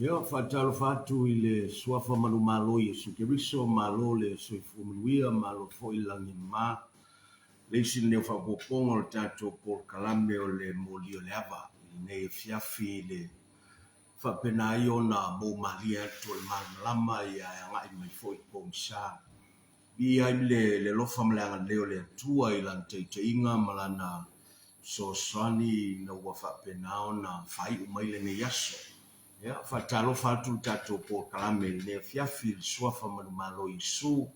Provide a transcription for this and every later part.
Ia, faatalofa atu i le Suafa Manumalo Iesu Keriso, malo le soifua manuia, malo foi le lagi e mama. Le isi lenei o faaopoopoga o le tatou polokalame o le moli o le ava i lenei afiafi i le faapena ai ona mou malie atu o le malamalama ia e agai mai foi i pogisa. Viia ai le le alofa ma le agalelei o le Atua i Lana taitaiga ma Lana fesoasoani ina ua faapena ona faaiu mai lenei aso. Ia, faatalofa atu le tatou polokalame i lenei afiafi i le Suafa Manumalo o Iesu,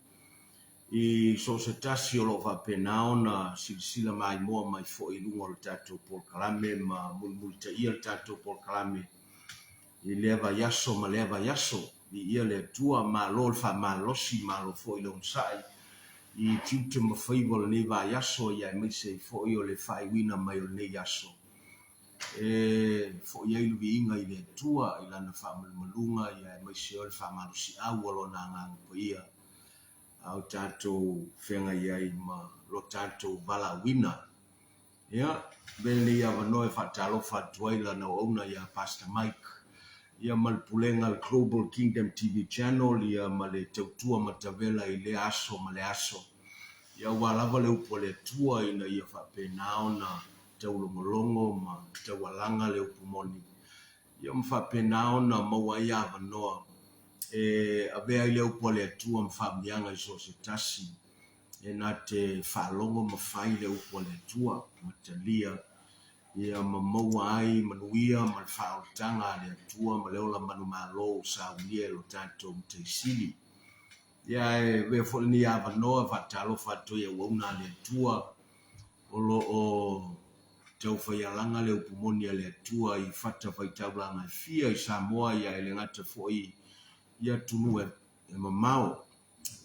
i so o se tasi o lo o faapena ona silasila maimoa mai foi i luga o le tatou polokalame ma mulimulitaia le tatou polokalame i lea vaiaso ma lea vaiaso. Viia le Atua, malo le faamalosi, malo foi le onosai i tiute ma faiva o lenei vaiaso ia aemaise ai foi o le faaiuina mai o lenei aso e foi ai le viiga i le Atua i Lana faamalumaluga ia aemaise o le faamalosiau o Lona Agaga Paia a o tatou feagai ai ma lo tatou valaauina. Ia, avea lenei avanoa e faatalofa atu ai lana auauna ia Pastor Mike, ia ma le pulega a le Global Kingdom TV Channel, ia ma le tautua matavela i lea aso ma lea aso, ia aua lava le upu a le Atua ina ia faapena ona taulogologo ma taualaga le upu moni. Ia ma faapena ona maua ai avanoa e avea ai le upu a le Atua ma faamanuiaga i so o se tasi e na te faalogo ma fai le upu a le Atua ma talia ia ma maua ai manuia ma le faaolataga a le Atua ma le ola manumalo ua saunia e lo tatou Matai Sili. Ia ae avea foi lenei avanoa e faatalofa atu ai i auauna a le Atua o lo o taufaialaga le upu moni a le Atua i fatafaitaulaga e fia i Samoa ia e le gata foi i atunuu e mamao.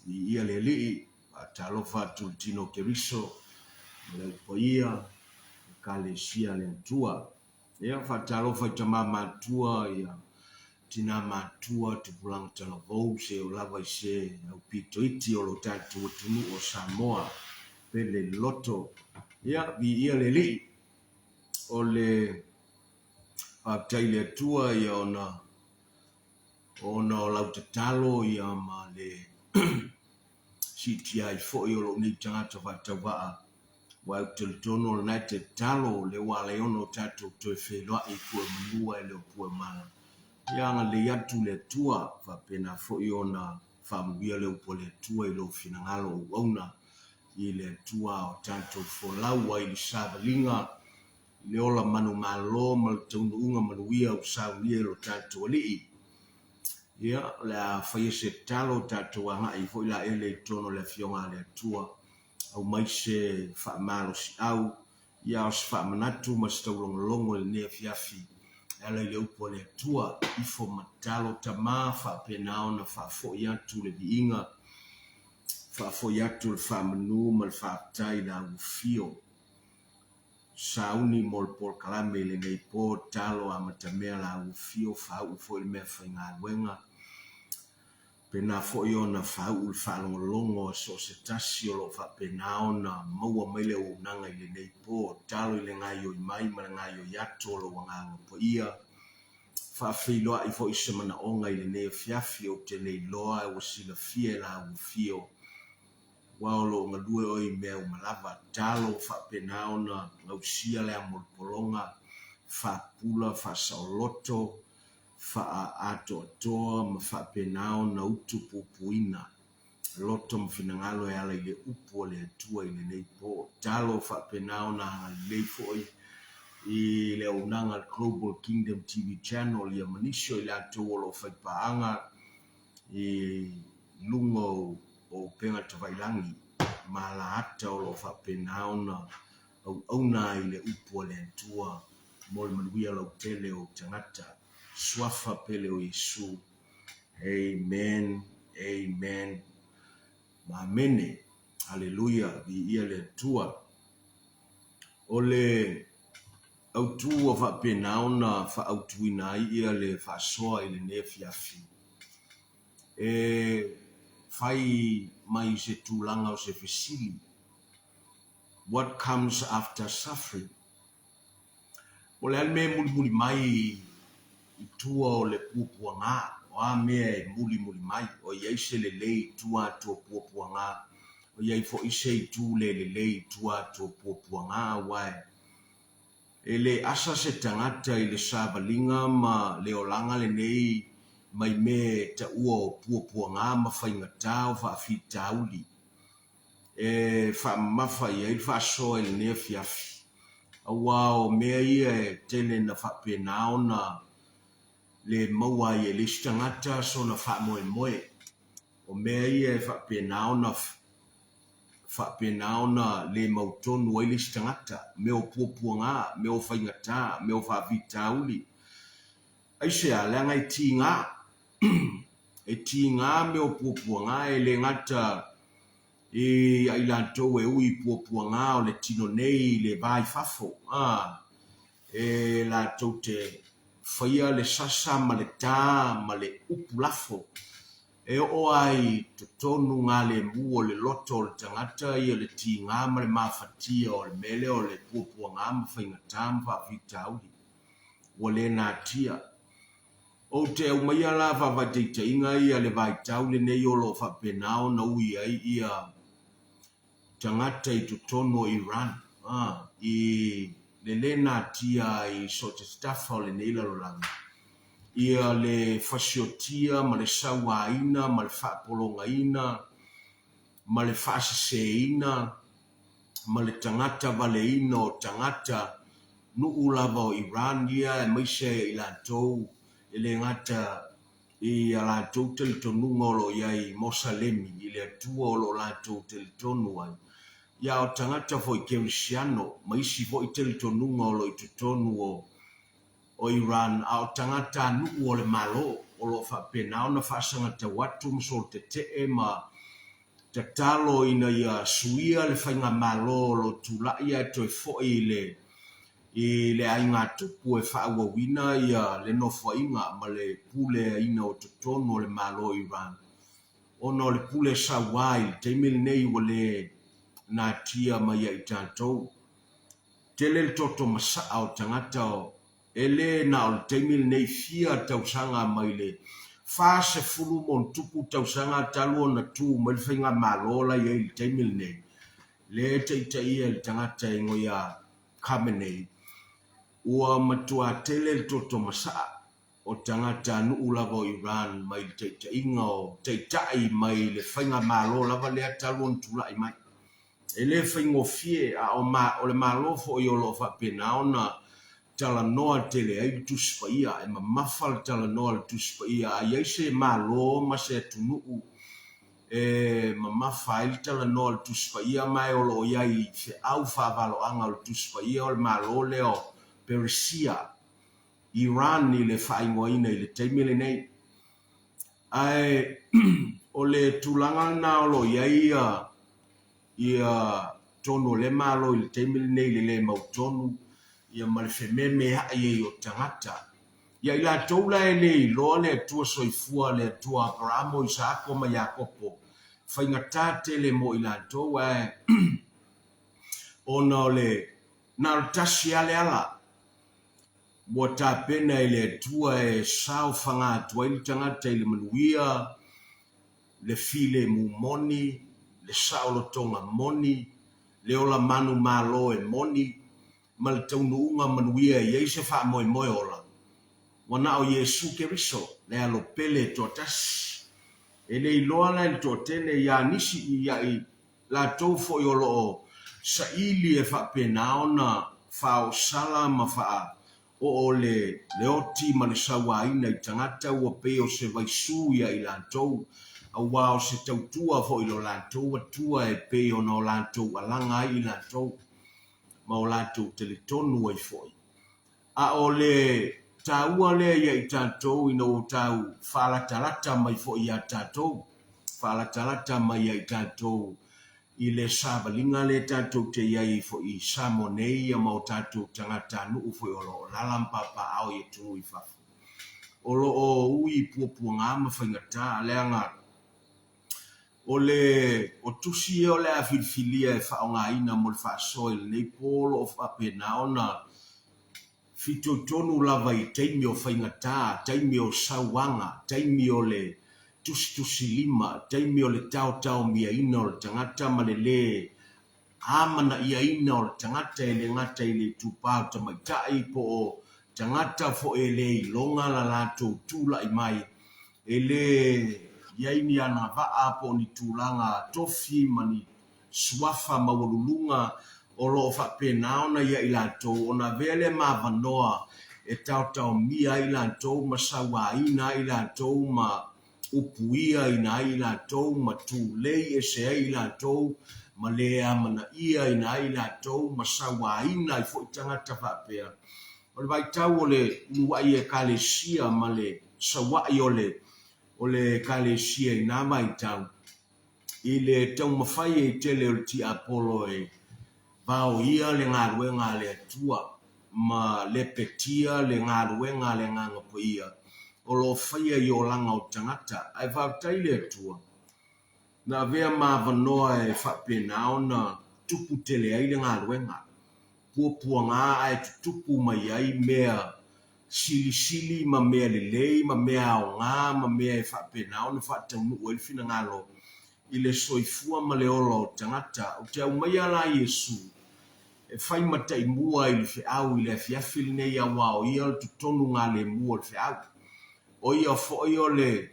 Viia le Alii, faatalofa atu i le tino o Keriso ma le Au Paia, Ekalesia a le Atua. Ia, faatalofa i tama matua, ia tina matua, tupulaga talavou, seia oo lava i se aupito iti o lo tatou atunuu o Samoa, pele i le loto. Ia, viia le Alii. O le faafetai i le Atua ia ona ona o lau tatalo ia ma le siitia ai foi o lou nei tagata faatauvaa, aua ou te talitonu o lena e te tatalo, o lea ua ala ai ona o tatou toe feiloai i pue o manu ae le o pue o mala. Ia agalelei atu le Atua, faapena foi ona faamanuia le upu a le Atua i lou finagalo o auauna i le Atua a o tatou folau ai i le savaliga i le ola manumalo ma le taunuuga manuia ua saunia e lo tatou Alii. Ia, o le a faia se tatalo, tatou agai foi la ele i totonu o le Afioga a le Atua, aumai se faamalosiau, ia o se faamanatu ma se taulogologo i lenei afiafi e ala i le upu a le Atua, ifo ma tatalo Tama, faapena ona faafoi atu le viiga, faafoi atu le faamanu ma le faafetai i lau Afio. Sauni mo le polokalame i lenei po, talo amatamea lau afio, faauu foi le meafaigaluega. Pena foi ona faauu le faalogologo a so o se tasi o lo o faapena ona maua mai le auaunaga i lenei po. Talo i le gaoioi mai ma le gaoioi atu o lou Agaga Paia. Faafeiloai foi se manaoga i lenei afiafi, ou te le iloa ae ua silafia e lau afio. Aua o lo o galue oe i mea uma lava. Talo faapena ona gausia le amo o le pologa, faapupula, faasaoloto, faaatoatoa ma faapena ona utu puipuina loto ma finagalo e ala i le upu a le Atua i lenei po. Talo faapena ona agalelei foi i le auaunaga a le Global Kingdom TV Channel ia ma nisi o i latou o lo o faipaaga i luga o o upega tafailagi ma alaata o lo o faapena ona auauna ai le upu a le Atua mo le manuia lautele o ou tagata. Suafa pele o Iesu. Amen. Amen. Ma amene. Aleluia. Viia le Atua. O le autu ua faapena ona faaautuina ai ia le faasoa i lenei afiafi, E fai mai se tulaga o se fesili, What comes after suffering? Po o le a le mea e mulimuli mai i tua o le puapuaga? O a mea e mulimuli mai? O i ai se lelei i tua atu o puapuaga? O i ai foi se itu le lelei i tua atu o puapuaga? Aua e E le asa se tagata i le savaliga ma le olaga lenei mai mea e taua o puapuaga ma faigata o faafitauli e faamamafa i ai le faasoa i lenei afiafi, aua o mea ia e tele na faapena ona le maua ai e le isi tagata sona faamoemoe. O mea ia e faapena ona faapena ona le mautonu ai le isi tagata, mea o puapuaga, mea o faigata, mea o faafitauli. Aisea? Leaga e tiga. E tiga mea o puapuaga, e le gata i a i latou e ui i puapuaga o le tino nei i le va i fafo, a, e latou te faia le sasa ma le tā ma le upu lafo E oo lava i totonu galemu o le loto o le tagata ia le tiga ma le mafatia o le mea lea o le puapuaga ma faigata ma faafitauli ua le natia. Ou te aumaia la faavaitaitaiga ia le vaitau lenei o lo o faapena ona ui ai ia tagata i totonu o Iran i le le natia ai i so o se tafa o lenei lalolagi. Ia le fasiotia ma le sauaina ma le faapologaina ma le faaseseina ma le tagata valeina o tagata nuu lava o Iran ia aemaise ai i latou e le gata i a latou talitonuga o lo o i ai Mosalemi i le Atua o lo o latou talitonu ai, ia a o tagata foi Kerisiano ma isi foi talitonuga o lo o i totonu o o Iran, a o tagatanuu o le Malo o lo o faapena ona faasagatau atu ma solotetee ma tatalo ina ia suia le faigamalo o lo o tulai ae toe foi i le i le aiga tupu e faaauauina ia le nofoaiga ma le puleaina o totonu o le Malo o Iran ona o le pule sauā i le taimi lenei ua le natia mai ia i tatou. Tele le toto masaa o tagata e le na o le taimi lenei fia tausaga mai le 40+ tausaga talu ona tu mai le faigamalo la i ai i le taimi lenei lea e taitaia e le tagata e igoa ia Khamenei. Ua matua tele le toto masaa o tagatanuu lava o Iran mai le taitaiga o taitai mai le faigamalo lava lea talu ona tulai mai. E le faigofie, a o o le Malo foi o lo o faapena ona talanoa tele ai le Tusi Paia. E mamafa le talanoa a le Tusi Paia. A i ai se Malo ma se atunuu e mamafa ai le talanoa a le Tusi Paia ma e o lo o i ai i feau faavaloaga o le Tusi Paia, o le Malo lea o Peresia, Iran i le faaigoaina i le taimi lenei. Ae o le tulaga lena o lo o i ai ia tonu o lea Malo i le taimi lenei i le le mautonu ia ma le fememeai ai o tagata. Ia i latou la e le iloa le Atua soifua, le Atua o Aparaamo, o Isaako ma Iakopo, faigata tele mo i latou, ae ona o le na o le tasi lava le ala ua tapena e le Atua e saofaga atu ai le tagata i le manuia, le filemu moni, le saolotoga moni, le ola manumalo e moni, ma le taunuuga manuia e i ai se faamoemoe ola, ua na o Iesu Keriso, le Alo pele e toatasi. E le iloa la e le toatele ia nisi ia i latou foi o lo o saili e faapena ona faaoosala ma faaoo le oti ma le sauaina i tagata ua pei o se vaisu ia i latou, aua o se tautua foi i lo latou Atua e pei ona o latou alaga ai i latou ma o latou talitonu ai foi. A o le taua lea ia i tatou ina ua tau faalatalata mai foi ia tatou, faalatalata mai ia i tatou i le savaliga lea tatou te i ai foi i Samoa nei ia ma o tatou tagatanuu foi o lo o alaala ma papaaao i atunuu i fafo, o lo o ui i puapuaga ma faigata, leaga O le o tusi ia o le a filifilia e faaaogaina mo le faasoa i lenei po o lo o faapena ona fitoitonu lava i taimi o faigata, taimi o sauaga, taimi o le tusitusilima, taimi o le taotaomiaina o le tagata ma le lē amanaiaina o le tagata e le gata i le itupa o tamaitai po o tagata foi e le iloga la latou tulai mai, e le i ai ni agavaa po o ni tulaga tofi ma ni suafa maualuluga o lo o faapena ona ia i latou ona avea lea ma avanoa e taotaomia ai i latou ma sauaina ai i latou ma upuiaina ai i latou ma tulei ese ai i latou ma le amanaiaina ai i latou ma sauaina ai foi tagata faapea. O le vaitau o le uluai Ekalesia ma le sauai o le o le Ekalesia i na vaitau, i le taumafai ai tele o le tiapolo e vaoia le galuega a le Atua ma lepetia le galuega a le Agaga Paia o lo o faia i olaga o tagata. Ae faafetai i le Atua, na avea ma avanoa e faapena ona tupu tele ai le galuega, puapuaga ae tutupu mai ai mea silisili ma mea lelei ma mea aoga ma mea e faapena ona faataunuu ai le finagalo i le soifua ma le ola o tagata. Ou te aumaia la Iesu e fai ma taimua i le feau i le afiafi lenei aua o ia o le totonu galemu o le feau. O ia foi o le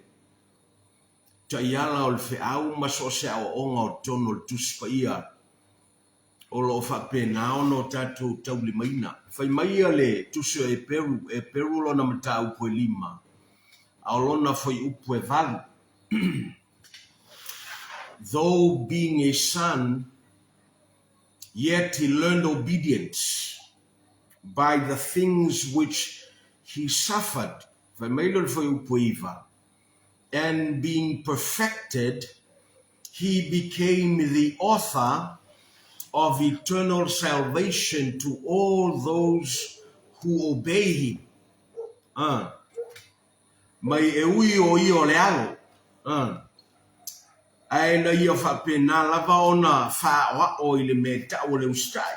taiala o le feau ma so o se aoaoga o totonu o le Tusi Paia o lo o faapena ona o tatou taulimaina. Fai mai ia le Tusi o Eperu, Eperu lona mataupu e 5, a o lona fuaiupu e 8, Though being a son, yet he learned obedience by the things which he suffered. Fai mai lea o le fuaiupu e 9, And being perfected, he became the author of eternal salvation to all those who obey him. Ah. Mai e ui o ia o le alo. Ah. Ae na ia faapena lava ona faaoao i le mea e tau o le usitai.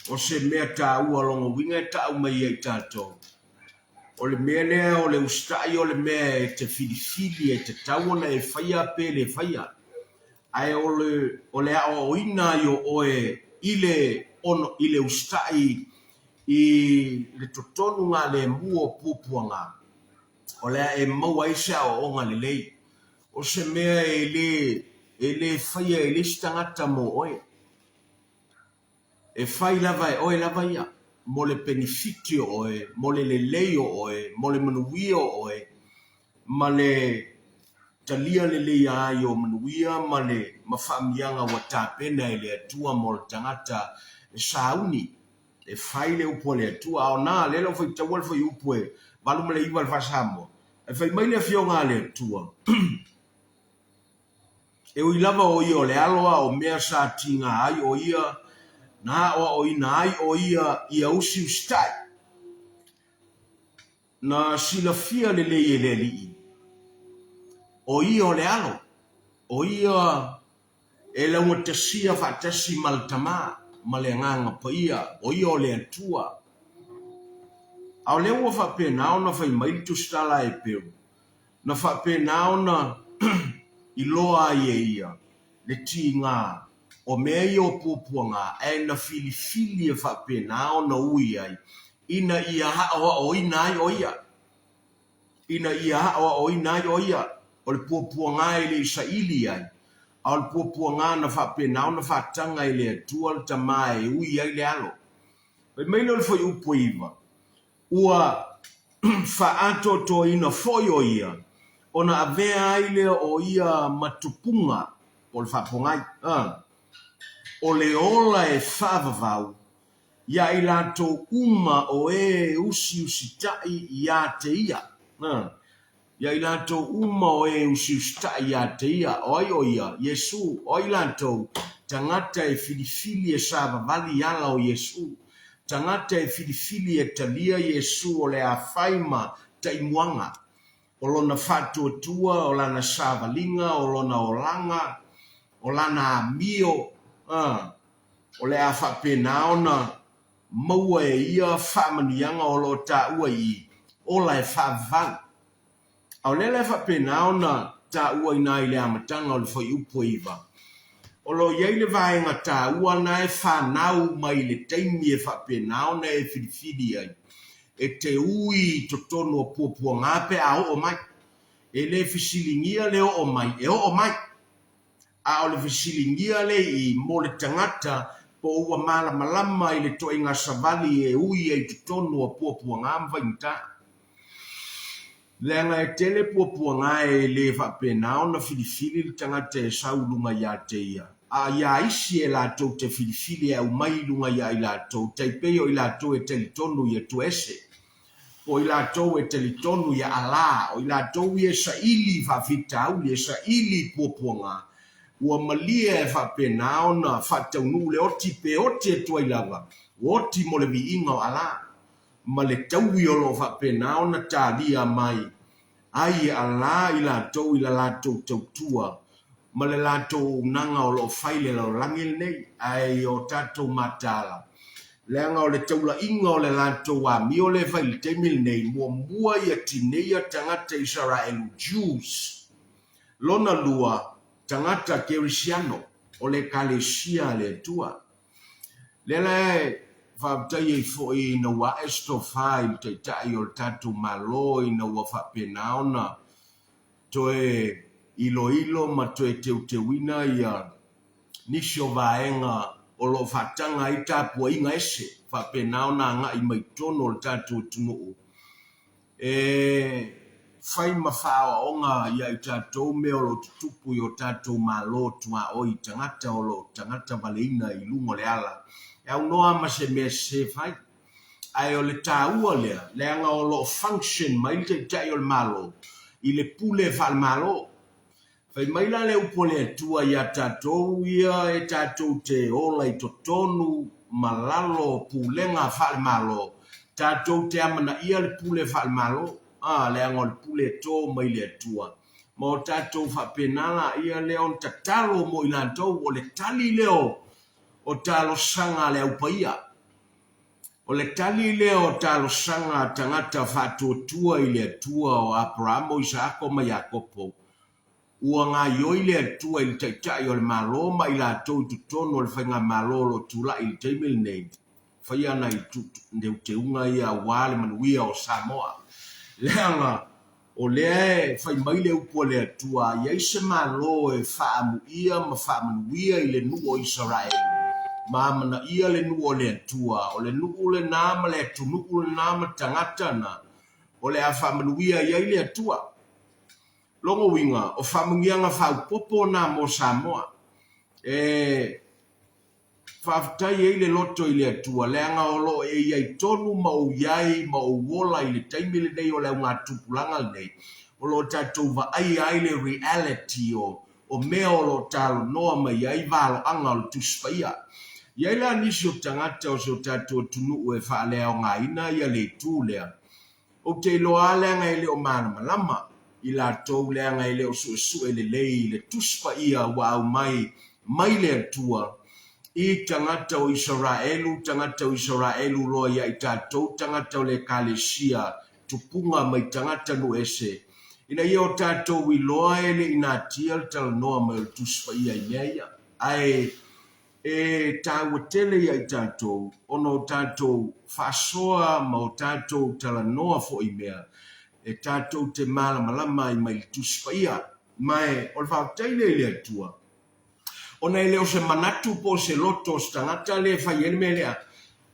O se mea taua lona uiga e tau mai ia i tatou. O le mea lea o le usitai o le mea e te filifili e tatau ona e faia pe le faia. Ae o le, o le aoaoina ai o oe i le ono, i le usitai i le totonu galemu o puapuaga, o le a e maua ai se aoaoga lelei. O se mea e le, e le faia e le isi tagata mo oe. E fai lava e oe lava ia, mo le penefiti o oe, mo le lelei o oe, mo le manuia o oe, ma le talia leleia ai o manuia ma le ma faamiaga ua tapena e le Atua mo le tagata e sauni e fai le upu a le Atua. A o na, lea la ua faitaua le fuaiupu e 8 ma le 9 i le faa-Samoa, ae fai mai le Afioga a le Atua, E ui lava o ia o le alo a o mea sa tiga ai o ia, na aoaoina ai o ia ia usiusitai. Na silafia lelei e le Alii, o ia o le alo, o ia e laugatasia faatasi ma le Tama ma le Agaga Paia, o ia o le Atua. A o lea ua faapena ona fai mai le Tusitala a Eperu, Na faapena ona iloa ai e ia le tiga o mea ia o puapuaga, ae na filifili e faapena ona ui ai, ina ia aoaoina ai o ia. Ina ia aoaoina ai o ia, o le puapuaga e le i saili ai, a o le puapuaga na faapena ona faataga e le Atua le Tama e ui ai le Alo. Fai mai lea o le fuaiupu e 9, Ua faaatoatoaina foi o ia ona avea ai lea o ia ma tupuga, po o le faapogai, a, o le ola e faavavau iā i latou uma o e usiusitai iā te ia, a, Iā i latou uma o e usiusitai iā te ia, o ai o ia? Iesū, o ai latou? Tagata e filifili e savavali i ala o Iesū. Tagata e filifili e talia Iesū o le a fai ma taimuaga, o lona faatuatua, o lana savaliga, o lona olaga, o lana amio, a, o le a faapena ona maua e ia faamanuiaga o lo o taua i i, ola e faavavau. A o lea la e faapena ona taua ina i le amataga o le fuaiupu e 9, o lo o i ai le vaega taua na e fanau mai i le taimi e faapena ona e filifili ai e te ui i totonu o puapuaga pe a oo mai. E le fesiligia le oo mai, e oo mai. A o le fesiligia le i mo le tagata po o ua malamalama i le toaiga savali e ui ai i totonu o puapuaga ma faigata. Leaga e tele puapuaga e le faapena ona filifili le tagata e sau i luga ia te ia, a iā isi e latou te filifili e aumai i luga ia i latou, tai pei o i latou e talitonu i Atua ese. Po o i latou e talitonu ia Allah, o i latou ia e saili i faafitauli, e saili i puapuaga, ua malie e faapena ona faataunuu le oti pe oti atu ai lava, ua oti mo le viiga o Allah, ma le taui o lo o faapena ona talia mai ai e Allah i latou i la latou tautua ma le latou auaunaga o lo o fai i le lalolagi lenei, ae i o tatou mataala, leaga o le taulaiga o le latou amio lea e fai i le taimi lenei, muamua ia tineia tagata Isaraelu, Jews, lona lua, tagata Kerisiano, o le Ekalesia a le Atua. Lea la e Faafetai ai foi ina ua ae se tofa i le Taitai o le tatou Malo ina ua faapena ona toe iloilo ma toe teuteuina ia nisi o vaega o lo o faataga ai tapuaiga ese faapena ona agai mai totonu o le tatou atunuu e fai ma faaoaoga ia i tatou mea o lo o tutupu i o tatou malo tuaoi i tagata o lo o tagata valeina i luga o le ala e aunoa ma se mea sese fai. Ae o le taua lea, leaga o lo o function mai le Taitai o le Malo i le pule faale-Malo. Fai mai la le upu a le Atua ia tatou ia e tatou te ola i totonu ma lalo o pulega faale-Malo, tatou te amanaia le pule faale-Malo, a, leaga o le pule e to mai le Atua. Ma o tatou faapena laia lea ona tatalo mo i latou, o le tali lea o talosaga a le Au Paia. O le tali lea o talosaga a tagata faatuatua i le Atua o Aperamo, o Isaako ma Iakopo. Ua gaioi le Atua i le Taitai o le Malo ma i latou i totonu o le Faigamalo o lo o tulai i le taimi lenei, faia nai teuteuga ia aua le manuia o Samoa. Leaga O lea e fai mai le upu a le Atua, a i ai se malo e faaamuia ma faamanuia i le nuu o Isaraelu, ma amanaia le nuu o le Atua, o le nuu lena ma le atunuu lena ma tagata na, o le a faamanuia i ai le Atua. Lona uiga, o faamanuiaga faaopoopo na mo Samoa. E. Faafetai ai le loto i le Atua, leaga o lo o e i ai tonu ma ou i ai ma ou ola i le taimi lenei o le augatupulaga lenei, o lo o tatou vaaia ai le reality o o mea o lo o talanoa mai ai valoaga o le Tusi Paia. I ai la nisi o tagata o si o tatou atunuu e faaleaogaina ia le itu lea, Ou te iloa lava leaga e le o malamalama i latou leaga e le o suesue lelei i le Tusi Paia ua aumai mai le Atua i tagata o Isaraelu, tagata o Isaraelu loa ia i tatou tagata o le Ekalesia tupuga mai tagata nuu ese, ina ia o tatou iloa e le i natia le talanoa mai o le Tusi Paia i mea ia. Ae E taua tele ia i tatou ona o tatou faasoa ma o tatou talanoa foi i mea e tatou te malamalama ai mai le Tusi Paia. Ma e o le faafetai lea i le Atua ona e le o se manatu po o se loto o se tagata lea e fai ai le mea lea,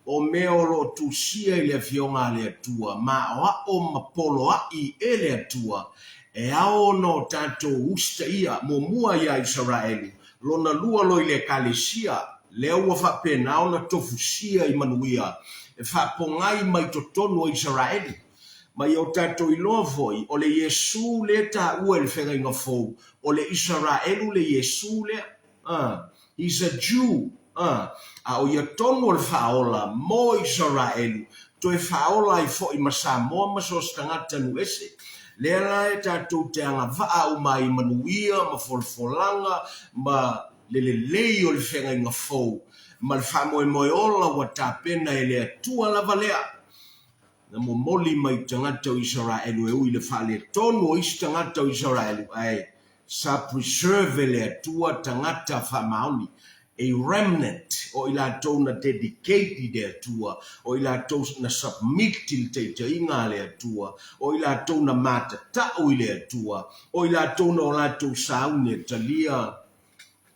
o mea o lo o tusia i le Afioga a le Atua, maoaʻo ma poloaʻi e le Atua, e ao ona o tatou usitaia, muamua iā Isaraelu, lona lua loa i le Ekalesia, lea ua faapena ona tofusia i manuia e faapogai mai totonu o Isaraelu. Ma ia o tatou iloa foi, o le Iesu lea e taua i le Feagaiga Fou, o le Isaraelu le Iesu lea. A, he's a Jew. A, a o ia tonu o le faaola mo Isaraelu, toe faaola ai foi ma Samoa ma so o se tagata nuu ese. Lea la e tatou te agavaa uma ai i manuia ma folafolaga ma le lelei o le feagaiga fou ma le faamoemoe ola ua tapena e le Atua lava lea na momoli mai i tagata o Isaraelu e ui i le faaletonu o isi tagata o Isaraelu ae Sa preserve e le Atua tagata faamaoni, a remnant, o i latou na dedicate i le Atua, o i latou na submit i le taitaiga a le Atua, o i latou na matatau i le Atua, o i latou na o latou sauni e talia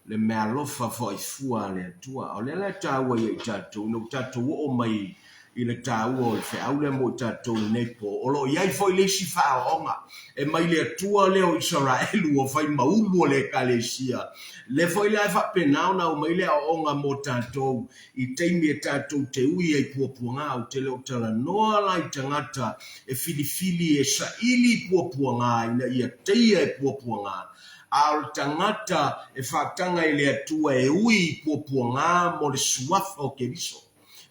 le meaalofa faifua a le Atua. O lea la e taua ia i tatou, ina ua tatou oo mai i le taua o le feau lea mo i tatou i lenei po, o lo o i ai foi le isi faaoaoga e mai le Atua lea o Isaraelu ua fai ma ulu o le Ekalesia. Lea foi la e faapena ona aumai le aoaoga mo tatou i taimi e tatou te ui ai puapuaga. Ou te le o talanoa la i tagata e filifili e saili puapuaga ina ia teia e puapuaga, A o le tagata e faataga i le Atua e ui i puapuaga mo le suafa o Keriso,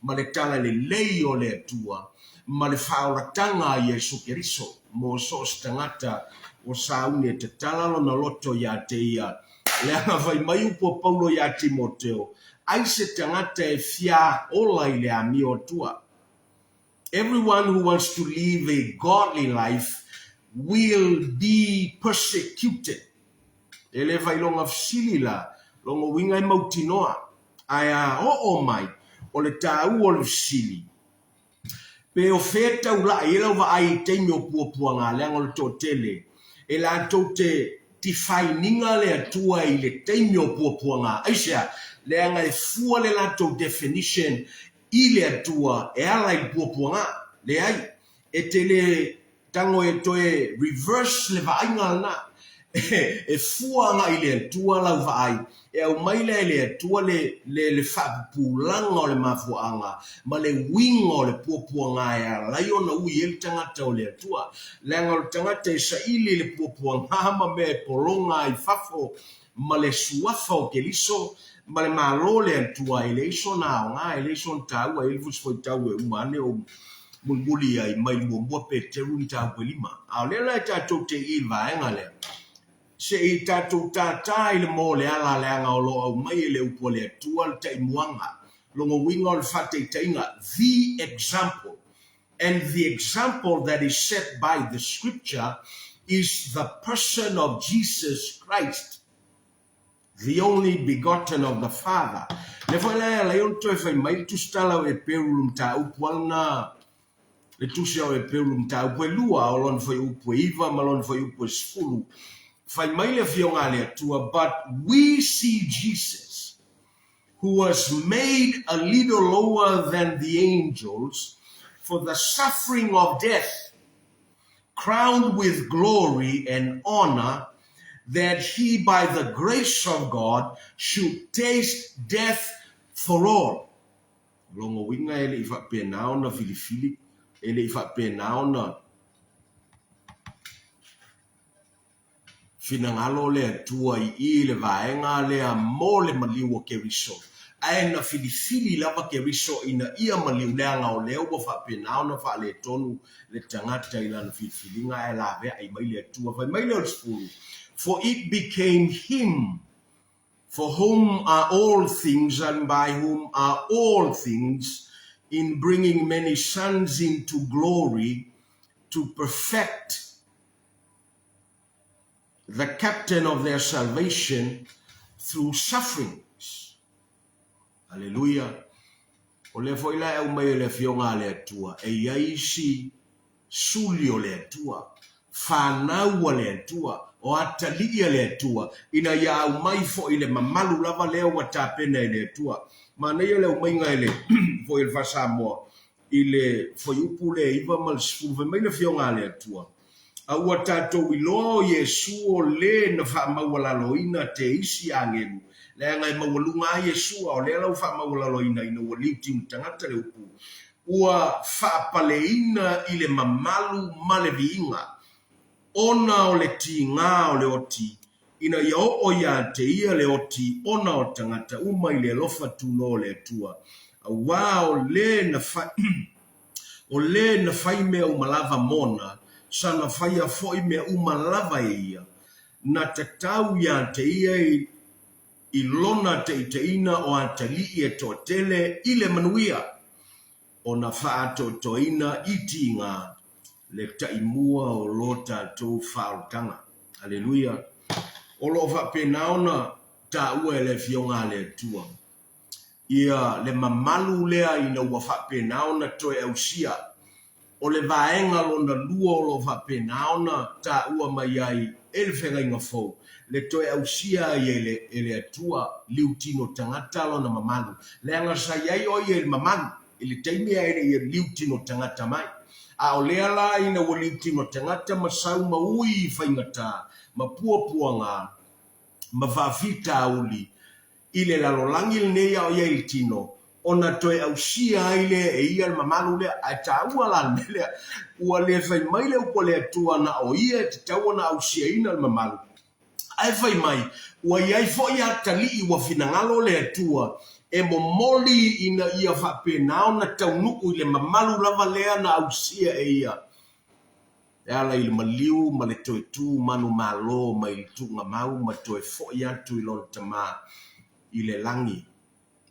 ma le talalelei o le Atua, ma le faaolataga a Iesu Keriso, mo so o se tagata ua sauni e tatala lona loto iā te ia, leaga fai mai upu a Paulo iā Timoteo, Ai se tagata e fia ola i le amio Atua. Everyone who wants to live a godly life will be persecuted. E le failoga fesili la, lona uiga e mautinoa. Ae a oo mai, O le taua o le fesili, Pe o fea e taulai ai lau vaai i taimi o puapuaga leaga o le toatele e latou te define-iga le Atua i le taimi o puapuaga. Aisea? Leaga e fua le latou definition i le Atua e ala i le puapuaga. Leai, e te le Tago e toe reverse le vaaiga lena. E fua agai i le Atua lau vaai, e aumai lea e le Atua le, le, le faapupulaga o le mafuaaga ma le uiga o le puapuaga e ala ai ona ui ai le tagata o le Atua. Leaga o le tagata e saili i le puapuaga ma mea e pologa ai fafo ma le suafa o Keriso ma le Malo o le Atua, e leai sona aoga, e leai sona taua, e i ai le fusi fuaitau e uma ane ou mulimuli ai mai le muamua Peteru mataupu e lima. A o lea la e tatou te i i le vaega lea, se i tatou tātā i le moa o le ala leaga o lo o aumai e le upu a le Atua le taimuaga, lona uiga o le faataitaiga, the example. And the example that is set by the scripture is the person of Jesus Christ, the only begotten of the Father. Lea foi la e ala ai ona toe fai mai le tusitala o Eperu i le mataupu a lena, le tusi o Eperu i le mataupu e lua, o lona fuaiupu e iva ma lona fuaiupu e sefulu, fai mai le Afioga a le Atua, But we see Jesus, who was made a little lower than the angels for the suffering of death, crowned with glory and honor, that he by the grace of God should taste death for all. Lona uiga e le i faapena ona filifili, e le i faapena ona Finagalo le Atua i i le vaega lea mo le maliu o Keriso, ae na filifili lava Keriso ina ia maliu leaga o lea ua faapena ona faaletonu le tagata i lana filifiliga ae laveai mai le Atua. Fai mai lea o le sefulu, For it became him for whom are all things and by whom are all things, in bringing many sons into glory, to perfect the captain of their salvation through sufferings. Aleluia. O lea foi la e aumai e le Afioga a le Atua, e i ai isi suli o le Atua, fanau a le Atua, o atalii a le Atua, ina ia aumai foi le mamalu lava lea ua tapena e le Atua. Manaia le aumaiga e le foi e le Faa-Samoa i le fuaiupu lea e 9 ma le 10, fai mai le Afioga a le Atua, A ua tatou iloa o Iesu o le na faamaualaloina te isi agelu, leaga e maualuga a Iesu, a o lea la ua faamaualaloina ina ua liutiu tagata le upu, ua faapaleina i le mamalu ma le viiga, ona o le tiga o le oti, ina ia oo ia te ia le oti ona o tagata uma i le alofa tunoa o le Atua, auā o le na O le na fai mea uma lava mona, sa na faia foi mea uma lava e ia, na tatau ia te ia i lona taitaiina o atalii e toatele i le manuia, ona faaatoatoaina i tiga le taimua o lo tatou faaolataga. Aleluia! O lo o faapena ona taua e le Afioga a le Atua. Ia le mamalu lea ina ua faapena ona toe ausia. O le vaega lona lua o lo o faapena ona taua mai ai e le Feagaiga Fou, le toe ausia ai e le, e le Atua liutino tagata lona mamalu. Leaga sa i ai o ia i le mamalu i le taimi ae le i liutino tagata mai. A o lea la ina ua liutino tagata ma sau ma ui i faigata ma puapuaga ma faafitauli, I le lalolagi lenei a o i ai i le tino, ona toe ausia ai lea e ia le mamalu lea. Ae taua la le mea lea, ua le fai mai le upu a le Atua na o ia e tatau ona ausiaina le mamalu, ae fai mai, ua i ai foi atalii ua finagalo le Atua e momoli ina ia faapena ona taunuu i le mamalu lava lea na ausia e ia. E ala i le maliu ma le toe tu manumalo mai le tuugamau ma toe foi atu i lona Tama i le lagi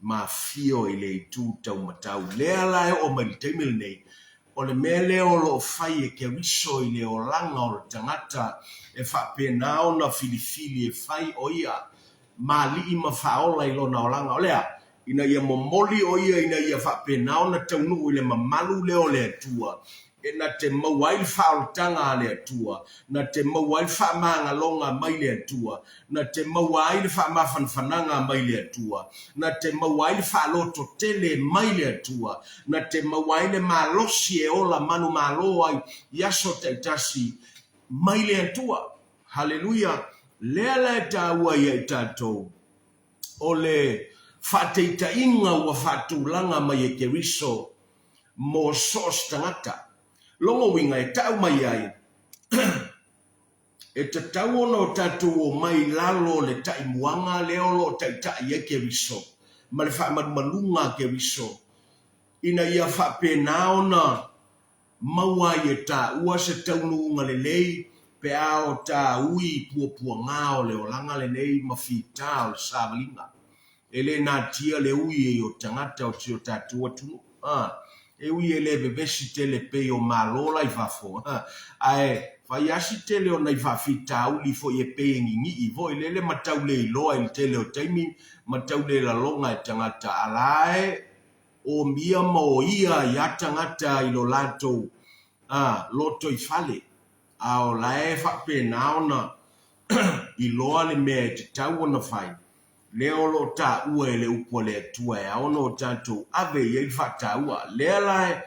ma afio i le itu taumatau. Lea la e oo mai i le taimi lenei, o le mea lea o lo o fai e Keriso i le olaga o le tagata e faapena ona filifili e fai o ia ma alii ma faaola i lona olaga. O le a? ina ia momoli o ia ina ia faapena ona taunuu i le mamalu lea o le Atua, e na te maua ai le faaolataga a le Atua, na te maua ai le faamagaloga mai le Atua, na te maua ai le faamafanafanaga mai le Atua, na te maua ai le faalototele mai le Atua, na te maua ai le malosi e ola manumalo ai i aso taitasi mai le Atua. Haleluia! Lea la e taua ia i tatou, o le faataitaiga ua faatulaga mai e Keriso mo so o se tagata. Lona uiga e tau mai ai, e tatau ona o tatou omai i lalo o le taimuaga lea o lo o taitai ai Keriso ma le faamalumaluga a Keriso, ina ia faapena ona maua ai e taua se taunuuga lelei pe a o ta ui i puapuaga o le olaga lenei ma fita o le savaliga. E le natia le ui ei o tagata o si o tatou atunuu. E ui e le vevesi tele pei o Malo la i fafo, ae fai lava si tele o nai faafitauli foi e pei e gigii foi lele ma tau le iloa i le tele o taimi ma tau le laloga e tagata a la e omia ma oia ai a tagata i lo latou lotoifale, a o la e faapena ona iloa le mea e tatau ona fai, lea o lo o taua e le Upu a le Atua e ao ona o tatou ave i ai le faataua. Lea la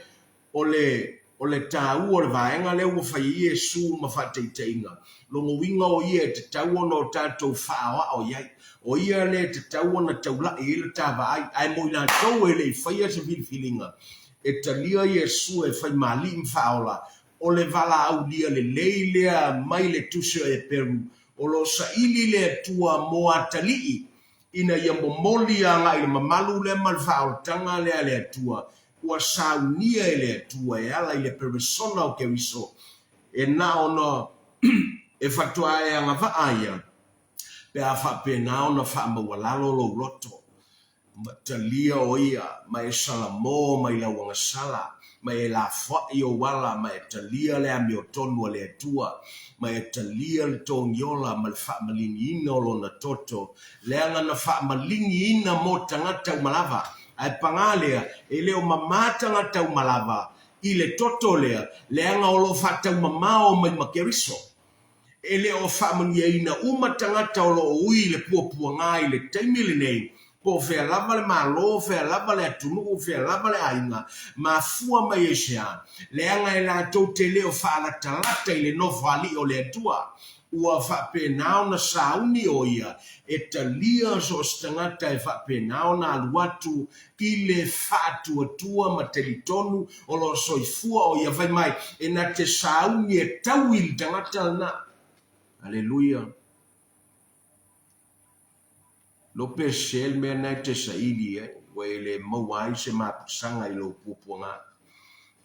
o le O le taua o le vaega lea ua fai ai Iesu ma faataitaiga, lona uiga o ia e tatau ona o tatou faaoao i ai. O ia lea e tatau ona taulai i ai le ta vaai. Ae mo i latou e le i faia se filifiliga, e talia Iesu e fai ma Alii ma Faaola, o le valaaulia lelei lea mai le Tusi o Eperu, o lo o saili le Atua mo atalii ina ia momoli agai i le mamalu lea ma le faaolataga lea a le Atua ua saunia e le Atua e ala i le peresona o Keriso, e na ona e faatoa e agavaa ia pe a faapena ona faamaualalo lou loto, ma talia o ia, ma e salamo mai lau agasala, ma e lafoai ou ala, ma e talia le amiotonu a le Atua, ma e talia le togiola ma le faamaliniina o Lona toto, leaga na faamaliniina mo tagata uma lava. Ae paga lea, e le o mamā tagata uma lava i le toto lea, leaga o lo o faataumamao mai ma Keriso. E le o faamanuiaina uma tagata o lo o ui i le puapuaga i le taimi lenei, po o fea lava le Malo, fea lava le atunuu, fea lava le aiga, mafua mai aisea? Leaga e latou te le o faalatalata i le Nofoalii o le Atua. Ua faapena ona sauni ʻo ia e talia so o se tagata e faapena ona alu atu i le faatuatua ma talitonu o lo o soifua ʻo ia fai mai e na te sauni e taui i le tagata lena. Aleluia! Lo pese le mea lena e te saili i ai, ua e le maua ai se mapusaga i lou puapuaga.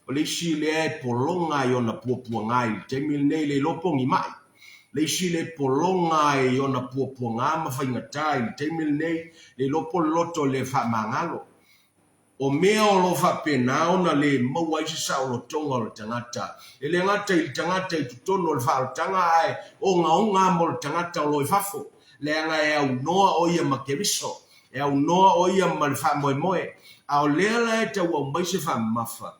O le isi lea e pologa ai ona puapuaga i le taimi lenei, le iloa po o ni maʻi. Le isi lea e pologa ai ona puapuaga ma faigata i le taimi lenei, le iloa po o le loto e le faamagalo. O mea o lo o faapena ona le maua ai se saolotoga o le tagata, e le gata i le tagata i totonu o le faaolataga ae ogaoga mo le tagata o lo o i fafo, leaga e aunoa o ia ma Keriso, e aunoa o ia ma le faamoemoe. A o lea la e tau aumai se faamamafa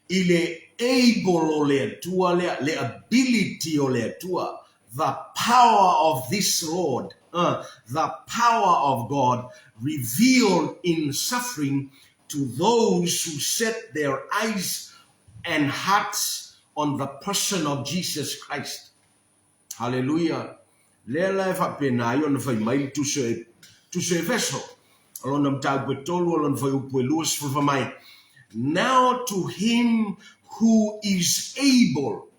i le able o le Atua lea, le ability o le Atua, the power of this Lord, the power of God revealed in suffering to those who set their eyes and hearts on the person of Jesus Christ. Haleluia! Lea la e faapena ai ona fai mai le Tusi o Tusi o Efeso, o lona mataupu e tolu, o lona fuaiupu e 20 fai mai, Now to him who is able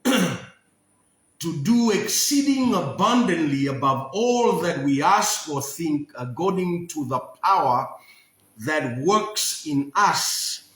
to do exceeding abundantly above all that we ask or think according to the power that works in us,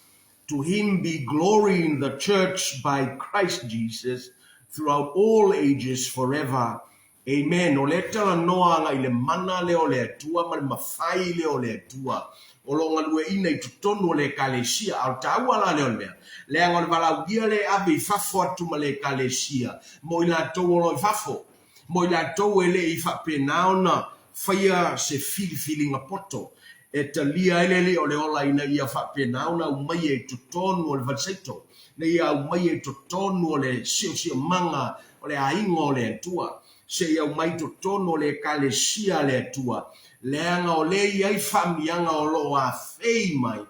to him be glory in the church by Christ Jesus throughout all ages forever. Amen. O lea e talanoa agai i le mana lea o le Atua ma le mafai lea o le Atua o lo o galueaiina i totonu o le Ekalesia. A o le taua la lea o le mea, leaga o le valaaulia lea e ave i fafo atu ma le Ekalesia mo i latou o lo o i fafo, mo i latou e le i faapena ona faia se filifiliga poto. e talia ai le Alii o le ola ina ia faapena ona aumaia i totonu o le falesaito, ina ia aumaia i totonu o le siosiomaga o le aiga o le Atua, seia aumai i totonu o le Ekalesia a le Atua, leaga o lea e i ai faamanuiaga o lo o afei mai